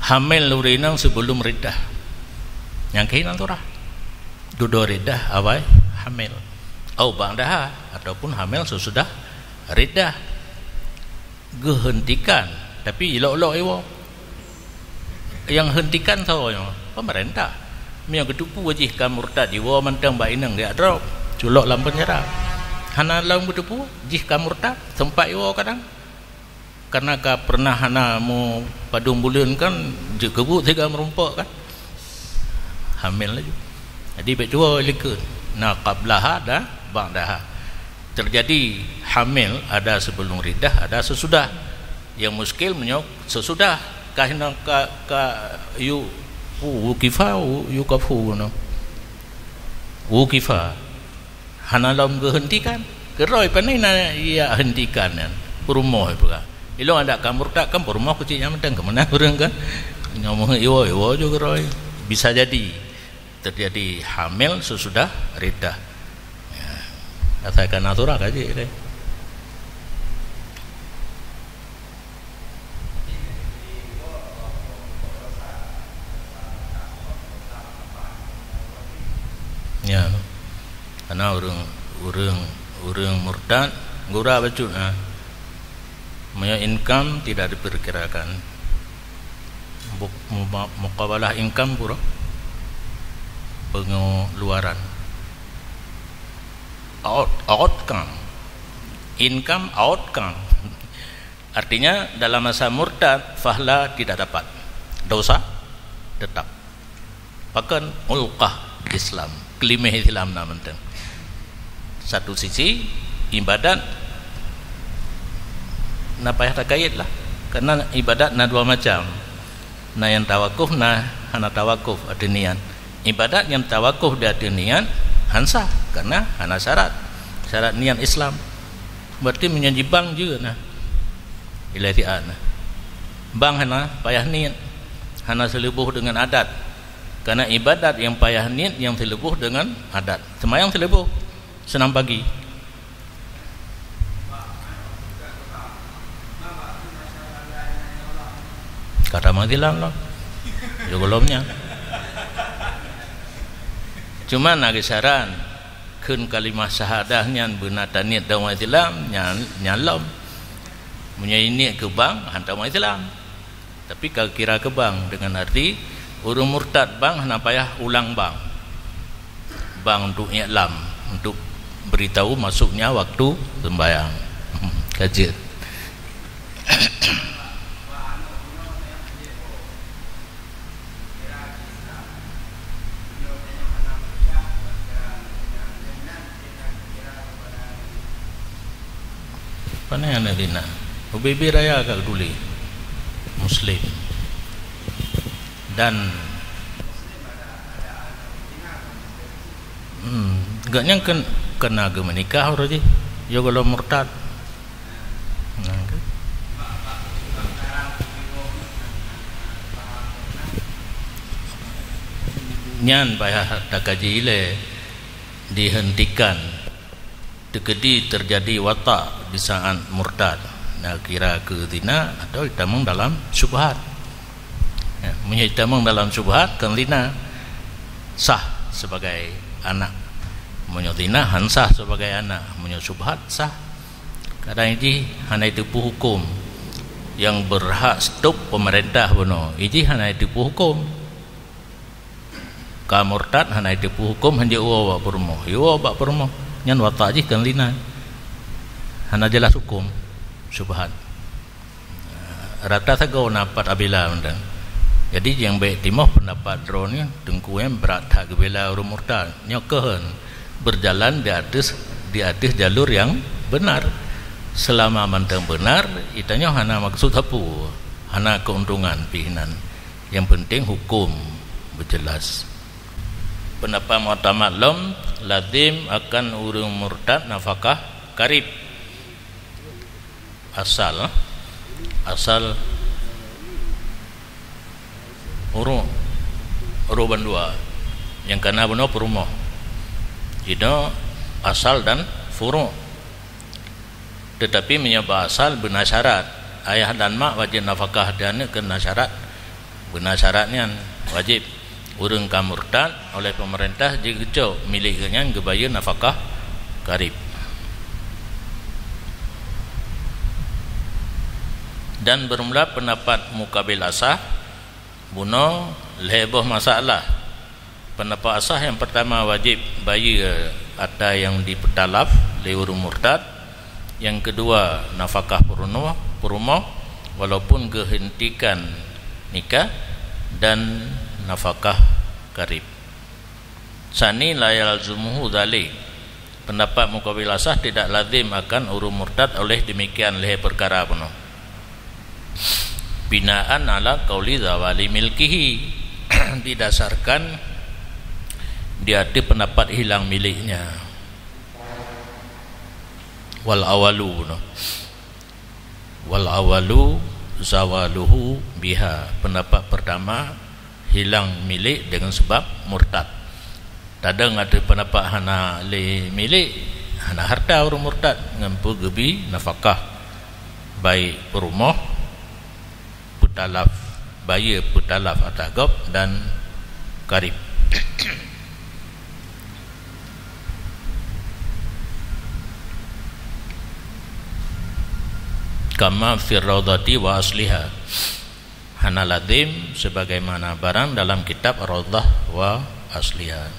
Hamil ureuëng inong sebelum riddah. Nyang keuh inan surah. Dudoe riddah awai hamil. Au ba'daha, ataupun hamil sesudah riddah. Geuhentikan, tapi ilok-lok iwoe. Nyang hentikan soe nyoe? Pemerintah. Meunyoe geuteupeue jih ka murtad, iwoe mantong bak inong geujak droe, culok lam penjara. Hana lom geuteupeue jih ka murtad, seumpat iwoe kadang. Karena ka pernah hana meupadum buleuen kan, jeuet keubuet sigoe meurumpok kan. Hamil laju. Jadi bék tuwoe likot. Na qablaha dan ba'daha. Terjadi hamil ada sebelum riddah, ada sesudah. Yang muskil meunyoe sesudah, ka hina ka, ka yu, wu, wukifa, wu, yukafu, no. Wukifa. Hana lom geuhentikan. Keurôi pane na ya hentikan nyan. Peurumoh peugah. Ilong adak ka murtad kan peurumoh keucik nyang mantong keumeunang ureuëng kan. Nyoe meuheuet iwoe, iwoe ju keurôi. Bisa jadi terjadi hamil sesudah riddah. Ya. Asalkan aturan ka jih deh. Ya. Karena ureuëng, ureuëng, ureuëng murtad gura bacut, ha. Meunyoe income tidak diperkirakan. Buk-, mu-, mukabalah income pura pengeluaran. Out, outcome. Income, outcome. Artinya dalam masa murtad, fahla tidak dapat. Dosa tetap. Pakon? Mulkah Islam, keulimeh Islam na mantong. Satu sisi ibadat na payah takayet lah, karena ibadat na dua macam. Na nyang tawakuf, na hana tawakuf ateueh niat. Ibadat nyang tawakuf di ateueh niat han sah, karena hana syarat. Syarat niat Islam. Berarti meunyoe jibang jeuet na. Ilée siat na. Bang hana payah niet, hana seuleuboh deungon adat. Karena ibadat nyang payah niet nyang seuleuboh deungon adat. Seumayang seuleuboh, seunang pagi. Ka tamong Islam lom. Yo, gohlom nyan. Cuma na geusaran, kheun kalimah syahadah nyan beuna taniet tamong Islam, nyan, nyan lom. Meunyoe niet keu bang, han tamong Islam. Tapi ka kira keu bang, dengan arti ureuëng murtad bang hana payah ulang bang. Bang untuk i'lam, untuk beritahu masuknya waktu sembahyang. Ka jeuet. Pane aneuk zina? Ubé-bé raya ka geutuléh Muslim. Dan, hmm, gobnyan kan, kan na geumeunikah uroe jih, yo gohlom murtad. Nah, kan? Nyan payah takaji ilée, dihentikan. Teukeudi teujadi watak di saat murtad, na kira keu zina atau jitamong dalam syubhat. Ya, meunyoe jitamong dalam syubhat, kan zina, sah sebagai anak. Meunyoe zina, han sah sebagai anak. Meunyoe syubhat, sah. Kadang jih hana jiteupeu huköm. Nyang beurhak stop peumeurintah bunoe, jih hana jiteupeu huköm. Ka murtad hana jiteupeu huköm, han jiwoe bak peurumoh. Jiwoe bak peurumoh, nyan watak jih kan zina. Hana jeulaih huköm, syubhat. Rata sagoe na pat abila mantong. Jadi, nyang bék timoh peundapat droeneuh, teungku nyan brat that geubela ureuëng murtad. Nyoe keuh beurjalan di ateueh, di ateueh jalur nyang beunar. Seulama mantong beunar, geutanyoe hana maksud sapeue, hana keuntungan pih nan. Nyang peunteng huköm beujeulaih. Peundapat muktamad lom, lazim akan ureuëng murtad nafakah karib. Asal, asal furu', furu' bandua. Nyang kana bunoe peurumoh. Jinoe asal dan furu'. Teutapi meunyoe bak asal beuna syarat, ayah dan mak wajéb nafakah di aneuk keu na syarat. Beuna syarat nyan wajéb. Ureuëng ka murtad, oleh peumeurintah jigeucok milék geuhnyan geubayeue nafakah karib. Dan beurmula peundapat mukabil asah, bunoe lhée boh masalah. Peundapat asah nyang peurtama wajéb bayeue ata nyang jipeutalaf lé ureuëng murtad, nyang keudua nafakah peurunoh, peurumoh walaupun geuhentikan nikah, dan nafakah karib. Sani la yalzumuhu dzalik. Peundapat mukabil asah tidak lazim akan ureuëng murtad oleh demikian lhée peukara bunoe. Binaan ala qauli zawali milkihi, didasarkan di ateueh peundapat hilang miléknya. Wal awalu bunoe. Wal awalu zawaluhu biha. Peundapat peurtama, hilang milék deungon sabab murtad. Tadong ateueh peundapat hana lé milék, hana hareuta ureuëng murtad ngon peue geubi nafakah, baik peurumoh, peutalaf, bayeue peutalaf ata gob dan karib. Kama fir raudhati wa asliha. Hana lazim sebagaimana barang dalam kitab Raudhah wa Asliha.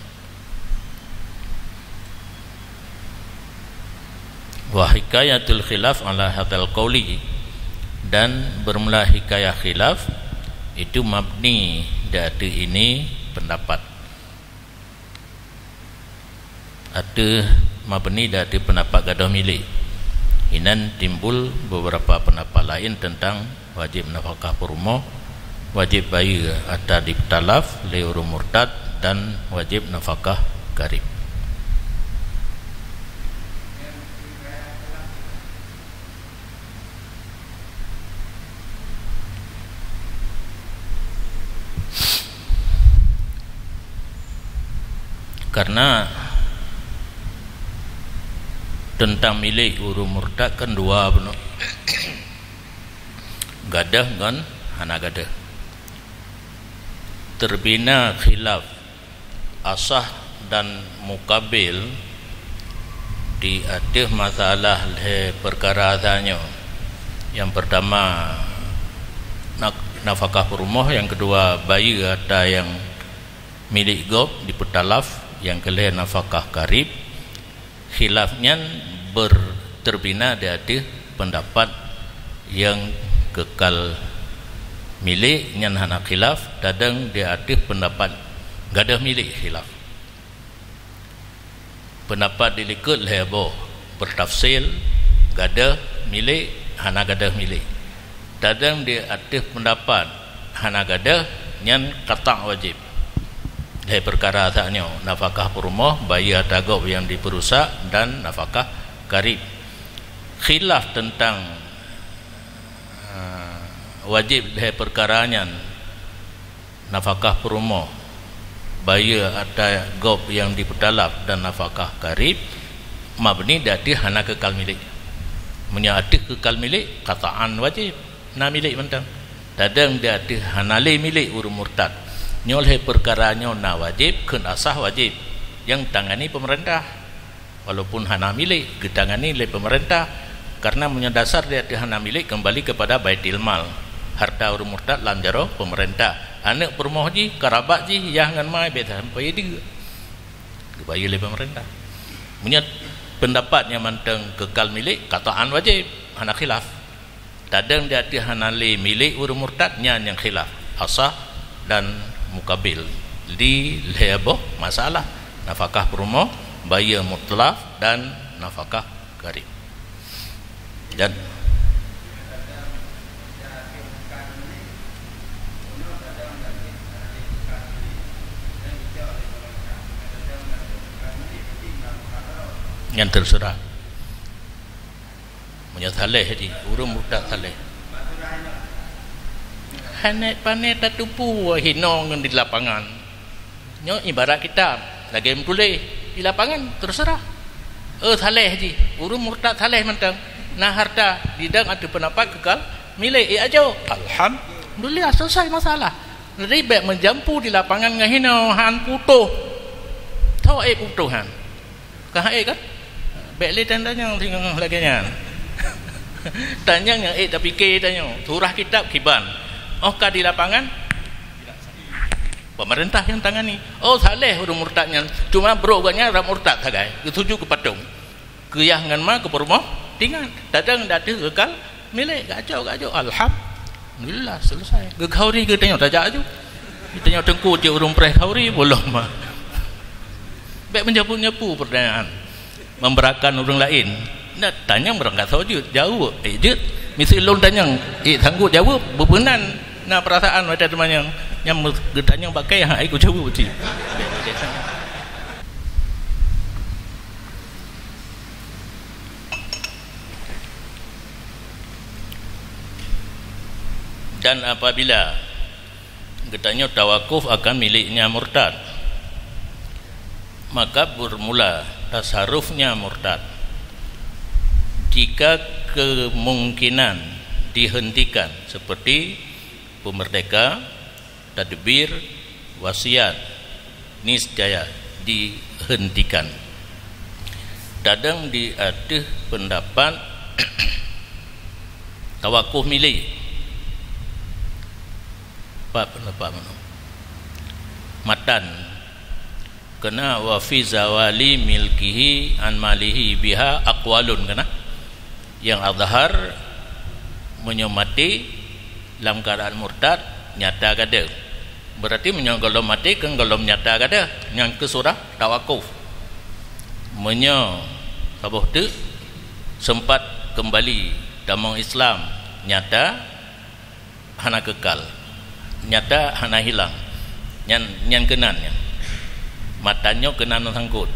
Wa hikayatul khilaf ala hadzal qauli, dan bermula hikayah khilaf itu mabni di ateueh ini pendapat. Ateueh mabni di ateueh peundapat gadôh milék. Inan timbul beberapa peundapat laén teuntang wajéb nafakah peurumoh, wajéb bayeue ata jipeutalaf lé ureuëng murtad, dan wajéb nafakah karib. Karena teuntang milék ureuëng murtad kan dua bunoe, gadôh ngon hana gadôh. Terbina khilaf asah dan mukabil di ateueh masalah lhée peukara tanyoe. Nyang peurtama, na-, nafakah peurumoh, nyang keudua, bayeue ata nyang milék gob dipeutalaf, nyang keulhée nafakah karib. Khilaf nyan ber-, terbina di ateueh peundapat nyang keukal milék, nyan hana khilaf, tadong di ateueh peundapat gadôh milék khilaf. Peundapat di likot lhée boh beutafsil, gadôh milék, hana gadôh milék. Tadong di ateueh peundapat hana gadôh, nyan qata' wajéb. Lhée peukara tanyoe, nafakah peurumoh, bayeue ata gob nyang dipeurusak, dan nafakah karib. Khilaf teuntang, ah, wajéb lhée peukara nyan, nafakah peurumoh, bayeue ata gob nyang dipeutalaf, dan nafakah karib, mabni di ateueh hana keukal milék. Meunyoe ateueh keukal milék, qata'an wajéb na milék mantong. Tadong di ateueh hana lé milék ureuëng murtad. Nyoe lhée peukara nyoe na wajéb, kheun asah wajéb, nyang tangani peumeurintah. Walaupun hana milék, geutangani lé peumeurintah, kareuna meunyoe dasar di ateueh hana milék keumbali keupada baitul mal, hareuta ureuëng murtad lam jaroe peumeurintah. Aneuëk peurumoh jih, karabat jih, yah ngon ma, bék sampai deuek, geubayeue lé peumeurintah. Meunyoe peundapat nyang mantong keukal milék, qata'an wajéb, hana khilaf. Tadong di ateueh hana lé milék ureuëng murtad, nyan nyang khilaf asah dan mukabil di lhée boh masalah, nafakah peurumoh, bayeue mutalaf, dan nafakah karib. Dan nyan teuseurah. Meunyoe saleh jih, ureuëng murtad saleh. Hana pané tateupeue hinoe ngon di lapangan. Nyoe ibarat kitab, lagée meutuléh di lapangan, teuseurah. Eh, saleh jih, ureuëng murtad saleh mantong. Na hareuta, didong ateueh peundapat keukal milék, eh, ajoe. Alhamdulillah, selesai masalah. Jadi, bék meujampu di lapangan ngon hinoe, han putôh. Tho, eh, putôh han. Ka han ék kan? Bék lé tan tanyong singoh lagée nyan. Tanyong nyang ék tapike tanyoe. Surah kitab kiban. Oh ka di lapangan? Pemerintah nyang tangani. Oh, saleh ureuëng murtad nyan. Cuma brok gobnyan rab murtad sagai. Geutuju keu patong. Keu yah ngon ma keu peurumoh tinggai. Tadong di ateueh keukal milék, gaco-gaco. Alhamdulillah, selesai. Geukhauri geutanyoe tajak aju. Geutanyoe teungku cit ureuëng preh khauri, bolom ma. Bék meunyapu-nyapu peurtanyaan. Memberakan ureuëng laén. Nah, tanyong beurangkat soe jeuet, jaweueb, eh, jeuet. Miseue lôn tanyong, eh, sanggup jaweueb, beubeunan na peurasaan watée teumanyong. Nyang meu-, geutanyong bak kayée, hai ku jaweueb cit. Dan apabila geutanyoe tawakuf akan miléknya murtad, maka bermula tasarufnya murtad. Jika kemungkinan dihentikan seperti peumerdeka, tadbir, wasiat, niscaya dihentikan. Tadong di ateueh peundapat tawakuf milék. Pat peundapat meunan? Matan. Keunan wa fi zawali milkihi an malihi biha aqwalun keunan. Nyang azhar, meunyoe maté lam keuadaan murtad, nyata gadôh. Beurati meunyoe gohlom maté, keu gohlom nyata gadôh, nyang keu surah tawakuf. Meunyoe saboh teuk seumpat keumbali tamong Islam, nyata hana keukal, nyata hana hilang. Nyan, nyan keunan nyan. Matan nyoe keunan sangkot.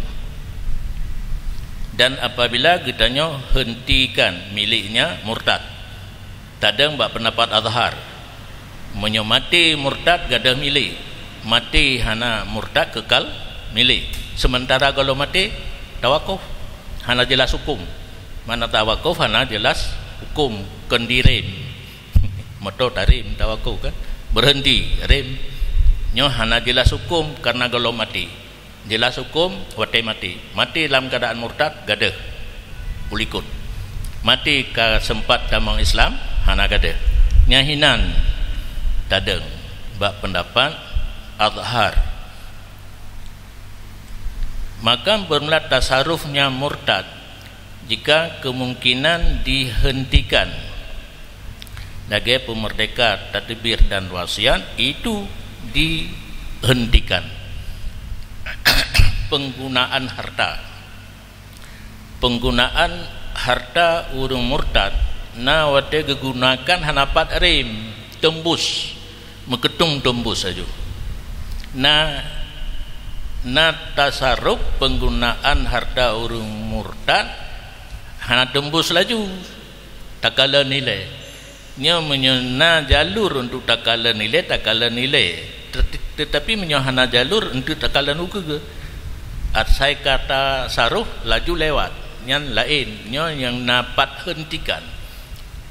Dan apabila geutanyoe hentikan miléknya murtad, tadong bak peundapat azhar, meunyoe maté murtad gadôh milék, maté hana murtad keukal milék. Seumeuntara gohlom maté tawakuf, hana jeulaih hukôm. Mana tawakuf hana jeulaih hukôm, kon dirém. Moto tarém tawakuf kan? Beureunti, rém. Nyoe hana jeulaih hukôm kareuna gohlom maté. Jeulaih hukôm watée maté. Maté lam keuadaan murtad, gadôh u likot. Maté ka seumpat tamong Islam, hana gadôh. Nyan hinan tadong bak peundapat Azhar. Maka beureulat tasaruf nyang murtad jika keumungkinan dihentikan. Lagée peumeurdeka, tadbir dan wasiat itu dihentikan. Peunggunaan harta. Peunggunaan harta ureuëng murtad na watée geugunakan hana pat rem, teumbus, meukeutong teumbus laju. Na, na tasaruf peunggunaan harta ureuëng murtad hana teumbus laju, takalon ilée. Nyoe meunyoe na jalur untuk takalon ilée, takalon ilée. Tet-, tetapi meunyoe hana jalur untuk takalon ukeue, asai ka tasaruf laju lewat, nyan laén. Nyoe nyang na pat hentikan.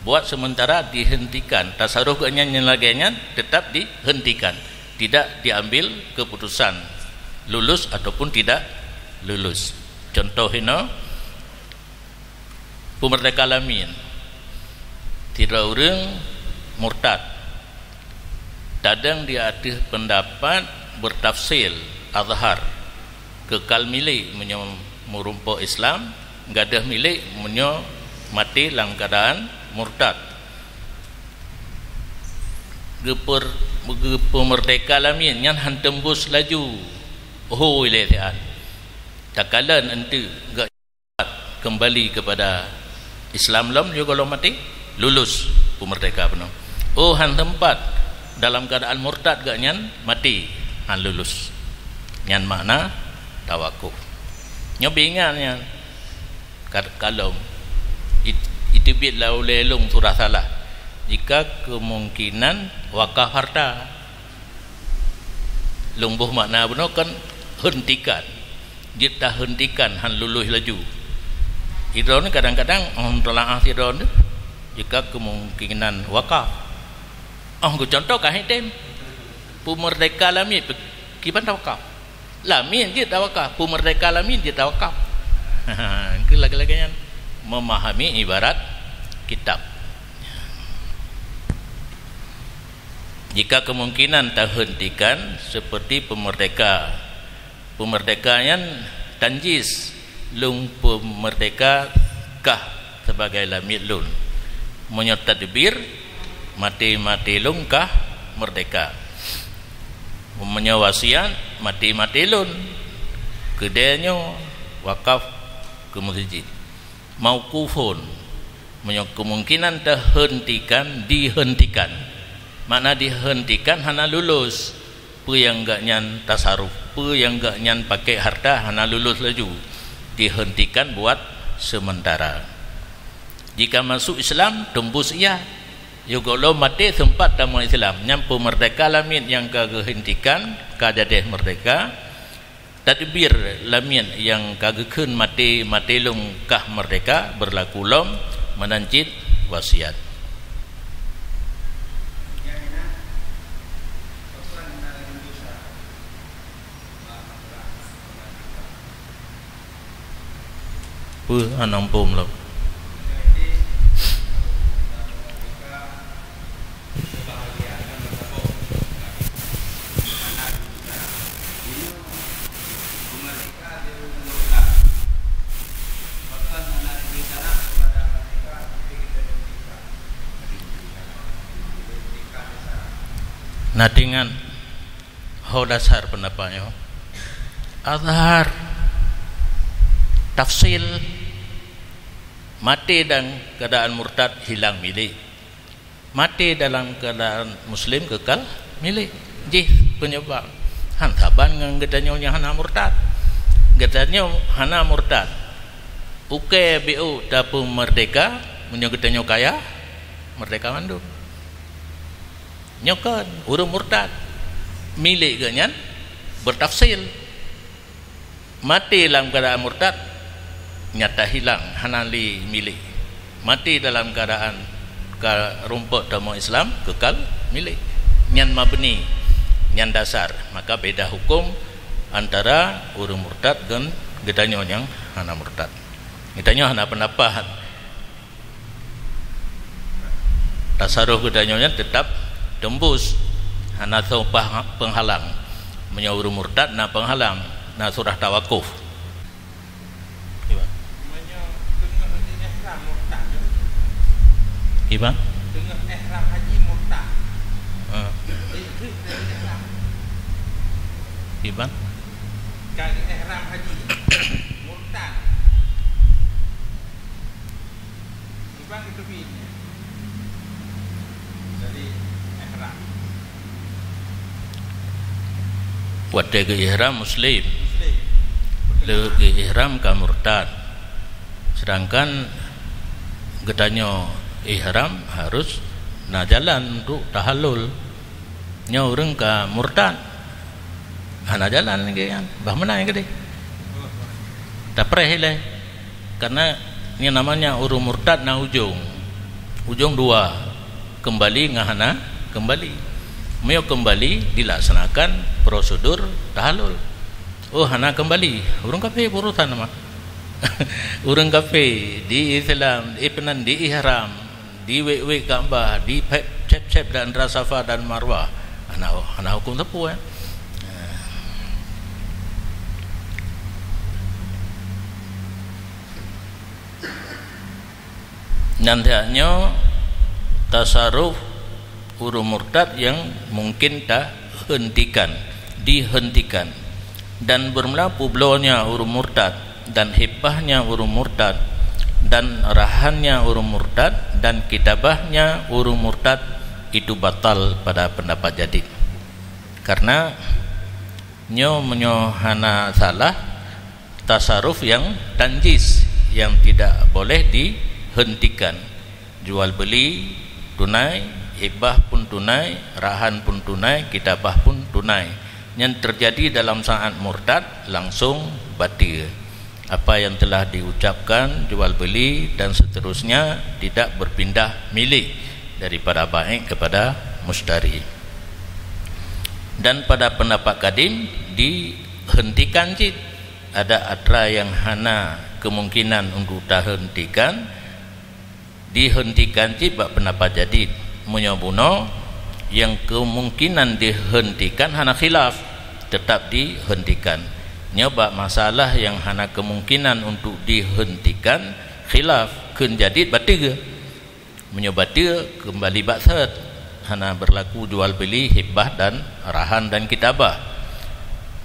Buat sementara dihentikan. Tasaruf geuh nyan nyang lagée nyan tetap dihentikan. Tidak diambil keputusan lulus ataupun tidak lulus. Contoh inoe, peumeurdeka lamiet. Sidroe ureuëng murtad. Tadong di ateueh peundapat beurtafsil Azhar, keukal milék meunyoe meurumpok Islam, gadôh milék meunyoe maté lam keuadaan murtad. Geupeur-, geupeumeurdeka lamiet nyan han teumbus laju. Ho ilée siat. Takalon enteuk geuh keumbali keupada Islam lom, lheueh gohlom maté, lulus peumeurdeka bunoe. Oh, han teumpat dalam keuadaan murtad geuh nyan maté, han lulus. Nyan makna tawakuf. Nyoe beu ingat nyan. Ka-, kalom it-, iteubiet lam ulée lôn surah salah. Jika kemungkinan wakaf harta. Lôn boh makna bunoe kan hentikan. Jeuet tahentikan, han lulus laju. Sidroe ni kadang-kadang, oh, teulaah sidroe ni, jika kemungkinan wakaf. Oh, geucontoh ka hitem. Peumeurdeka lamiet, kiban tawakaf. Lamiet jeuet tawakaf, peumeurdeka lamiet jeuet tawakaf. Keu lagée-lagée nyan memahami ibarat kitab. Jika kemungkinan tahentikan seperti peumeurdeka, peumeurdeka nyan tanjiz, lôn peumeurdeka kah sebagai lamiet lôn. Meunyoe tadbir, maté-maté lôn kah meurdeka. Meunyoe wasiat, maté-maté lôn. Keudée nyoe wakaf keu meuseujid. Mauqufun, meunyoe kemungkinan tahentikan, dihentikan. Makna dihentikan hana lulus. Peue nyang geuh nyan tasaruf, peue nyang geuh nyan pakai harta hana lulus laju. Dihentikan buat sementara. Jika masuk Islam, teumbus iya. Yoh gohlom maté seumpat tamong Islam. Nyan peumeurdeka lamiet nyang ka geuhentikan, ka jadeh meurdeka. Tadbir lamiet nyang ka geukheun maté, maté lôn kah meurdeka, beurlaku lom meunan cit wasiat. Peue anang pom lom? Na teuingat ho dasar peundapat nyoe? Azhar. Tafsil, maté dalam keuadaan murtad hilang milék. Maté dalam keuadaan muslim keukal milék. Jih peunyeubab. Han saban ngon geutanyoe nyang hana murtad. Geutanyoe hana murtad. Ukée B U tapeumeurdeka, meunyoe geutanyoe kaya, meurdeka mandum. Nyoe kon ureuëng murtad. Milék geuh nyan beutafsil. Maté dalam keuadaan murtad, nyata hilang, hana lé milék. Maté dalam keuadaan ka rumpok tamong Islam, keukal milék. Nyan mabni. Nyan dasar, maka beda huköm antara ureuëng murtad ngon geutanyoe nyang hana murtad. Geutanyoe hana peundapat. Tasaruf geutanyoe nyan teutap teumbus, hana soe pah-, peunghalang. Meunyoe ureuëng murtad na peunghalang, na surah tawakuf. Kiban? Meunyoe teungoh di ihram murtad, Kiban? Teungoh ihram haji murtad. Ha. Di, di, di ihram. Kiban? Ka di ihram haji murtad. Kiban itu bin. Jadi ihram. Watée geu-ihram muslim, lé geu-ihram ka murtad. Sedangkan geutanyoe ihram harus na jalan untuk tahallul. Nyoe ureuëng ka murtad, hana jalan lagée nyan, bah meunan keudeh. Tapreh ilée. Karena nyang namanya ureuëng murtad na ujong. Ujong dua, keumbali ngon hana keumbali. Meunyoe keumbali, dilaksanakan prosedur tahallul. Oh, hana keumbali, ureuëng kafé beurusan mah. Ureuëng kafé di Islam, eh, peunan di ihram, di wék-wék Ka'bah, di pep-, cep-cep dan Safa dan Marwah. Hana, hana huköm sapeue, eh. Nyan nyoe tasaruf ureuëng murtad nyang mungkin tahentikan, dihentikan. Dan beurmula peubloe nyan ureuëng murtad, dan hibah nyan ureuëng murtad, dan rahan nyan ureuëng murtad, dan kitabah nyan ureuëng murtad, itu batal pada pendapat jadid. Karena nyoe meunyoe hana salah, tasaruf nyang tanjis, nyang tidak boleh dihentikan. Jual beli tunai, hibah pun tunai, rahan pun tunai, kitabah pun tunai. Nyan terjadi dalam saat murtad, langsung batil. Apa yang telah diucapkan, jual beli dan seterusnya, tidak berpindah milik daripada baik kepada mustari. Dan pada pendapat kadim, dihentikan cit. Ada atra yang hana kemungkinan untuk tahentikan, dihentikan cit bak pendapat jadid. Meunyoe bunoe, nyang kemungkinan dihentikan hana khilaf, tetap dihentikan. Nyoe bak masalah nyang hana kemungkinan untuk dihentikan, khilaf, kheun jadid bateue. Meunyoe bateue, keumbali bak sot, hana beurlaku jual beli, hibah dan rahan dan kitabah.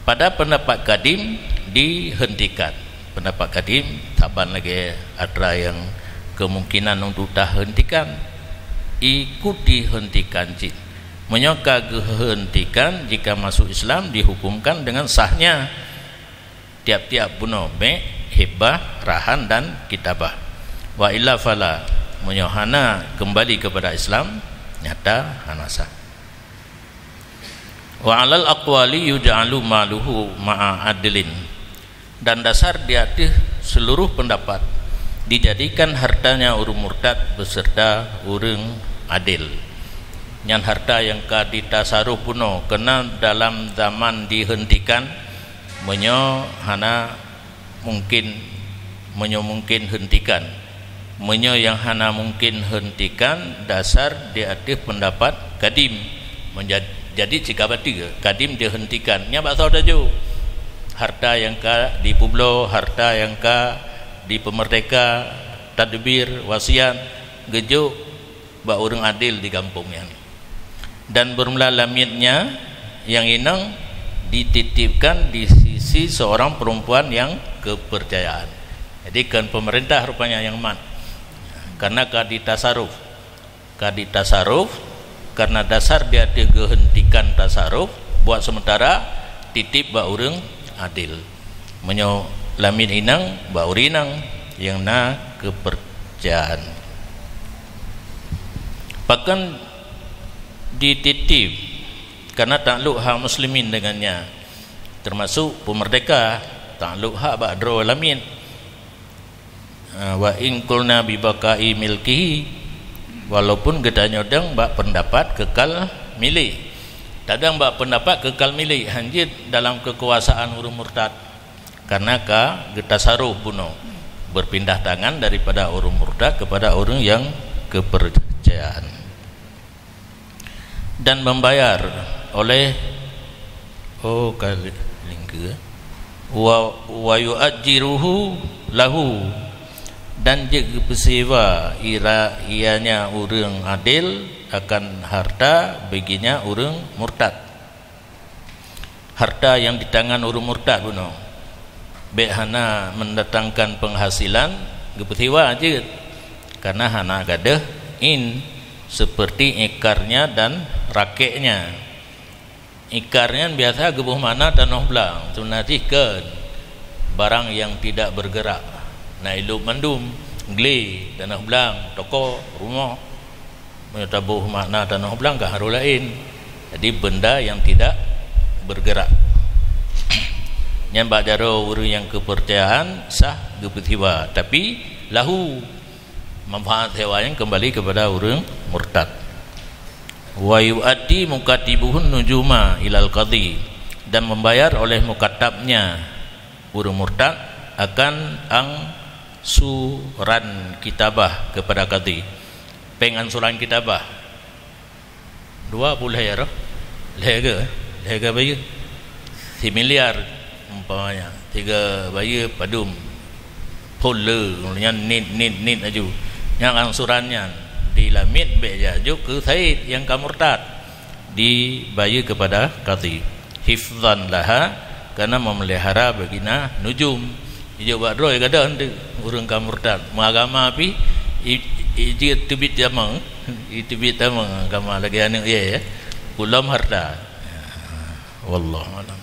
Pada pendapat kadim, dihentikan. Pendapat kadim saban lagée atra nyang kemungkinan untuk tahentikan, ikut dihentikan cit. Meunyoe ka geuhentikan, jika masuk Islam dihukumkan dengan sahnya tiap-tiap bunoe bék, hibah, rahan dan kitabah. Wa illa fala, meunyoe hana keumbali keupada Islam, nyata hana sah. Wa alal aqwali yuj'alu maluhu ma'a adlin. Dan dasar di ateueh seluruh pendapat, dijadikan hartanya ureuëng murtad beserta ureuëng adil. Nyan harta nyang ka ditasaruf bunoe, keunan dalam zaman dihentikan, meunyoe hana mungkin, meunyoe mungkin hentikan. Meunyoe nyang hana mungkin hentikan, dasar di ateueh pendapat kadim. Meunja-, jadi cit ka bateue, kadim dihentikan. Nyan bak soe tajok? Harta nyang ka dipeubloe, harta nyang ka dipeumeurdeka, tadbir, wasiat, geujok bak ureuëng adil di gampông nyan. Dan beurmula lamiet nyan nyang inong dititipkan di sisi seorang perempuan nyang keupeurcayaan. Jadi, kon peumeurintah rupanya nyang mat. Karena ka ditasaruf. Ka ditasaruf, karena dasar di ateueh geuhentikan tasaruf, buat sementara titip bak ureuëng adil. Meunyoe lamiet inong, bak ureuëng inong nyang na keupeurcayaan. Pakon dititip, karena taklok hak muslimin dengan nyan, termasuk peumeurdeka, taklok hak bak droe lamiet. Ah, wa in qulna bi baqa'i milkihi, walaupun geutanyoe dong bak pendapat kekal milék. Kadang bak pendapat kekal milék, hanjeuet dalam kekuasaan ureuëng murtad. Karena ka geutasaruf bunoe, berpindah tangan daripada ureuëng murtad kepada ureuëng yang kepercayaan. Dan membayar oleh, oh, kali lingka. Wa, wa yu'ajjiruhu lahu, dan jeuet geupeusewa ira-, ianya ureuëng adil akan harta baginya ureuëng murtad. Harta yang di tangan ureuëng murtad bunoe bék hana mendatangkan penghasilan, geupeusewa jeuet, karena hana gadôh in, seperti ikarnya dan rakeknya. Ikar nyan biasa geuboh makna tanoh blang, seubeunaji kheun barang yang tidak bergerak. Na ilop mandum, glé, tanoh blang, toko, rumoh. Meunyoe taboh makna tanoh blang ka harôh laén. Jadi benda yang tidak bergerak. Nyan bak jaroe ureuëng nyang kepercayaan sah geupeusewa, tapi lahu, manfaat sewa nyan kembali kepada ureuëng murtad. Wa yu'addi mukatibuhun nujuma ilal qadhi, dan membayar oleh mukatabnya ureuëng murtad akan angsuran kitabah kepada kadhi. Péng angsuran kitabah dua puluh lhée roh, lhée ga, lhée ga bayeue. Similiar umpamanya, tiga bayeue padum, phôn le, nyan nit, nit, nit laju. Nyang angsuran nyan dilamiet bék jak jok keu said nyang ka murtad, dibayeue kepada kadhi. Hifzan laha, karena memelihara bagina nujum. Ijok bak droe gadôh teuh ureuëng ka murtad. Meuagama pih i-, i-, jeuet teubiet tamong, iteubiet tamong agama lagée aneuëk ie, ya. Pulom harta. Wallahu a'lam.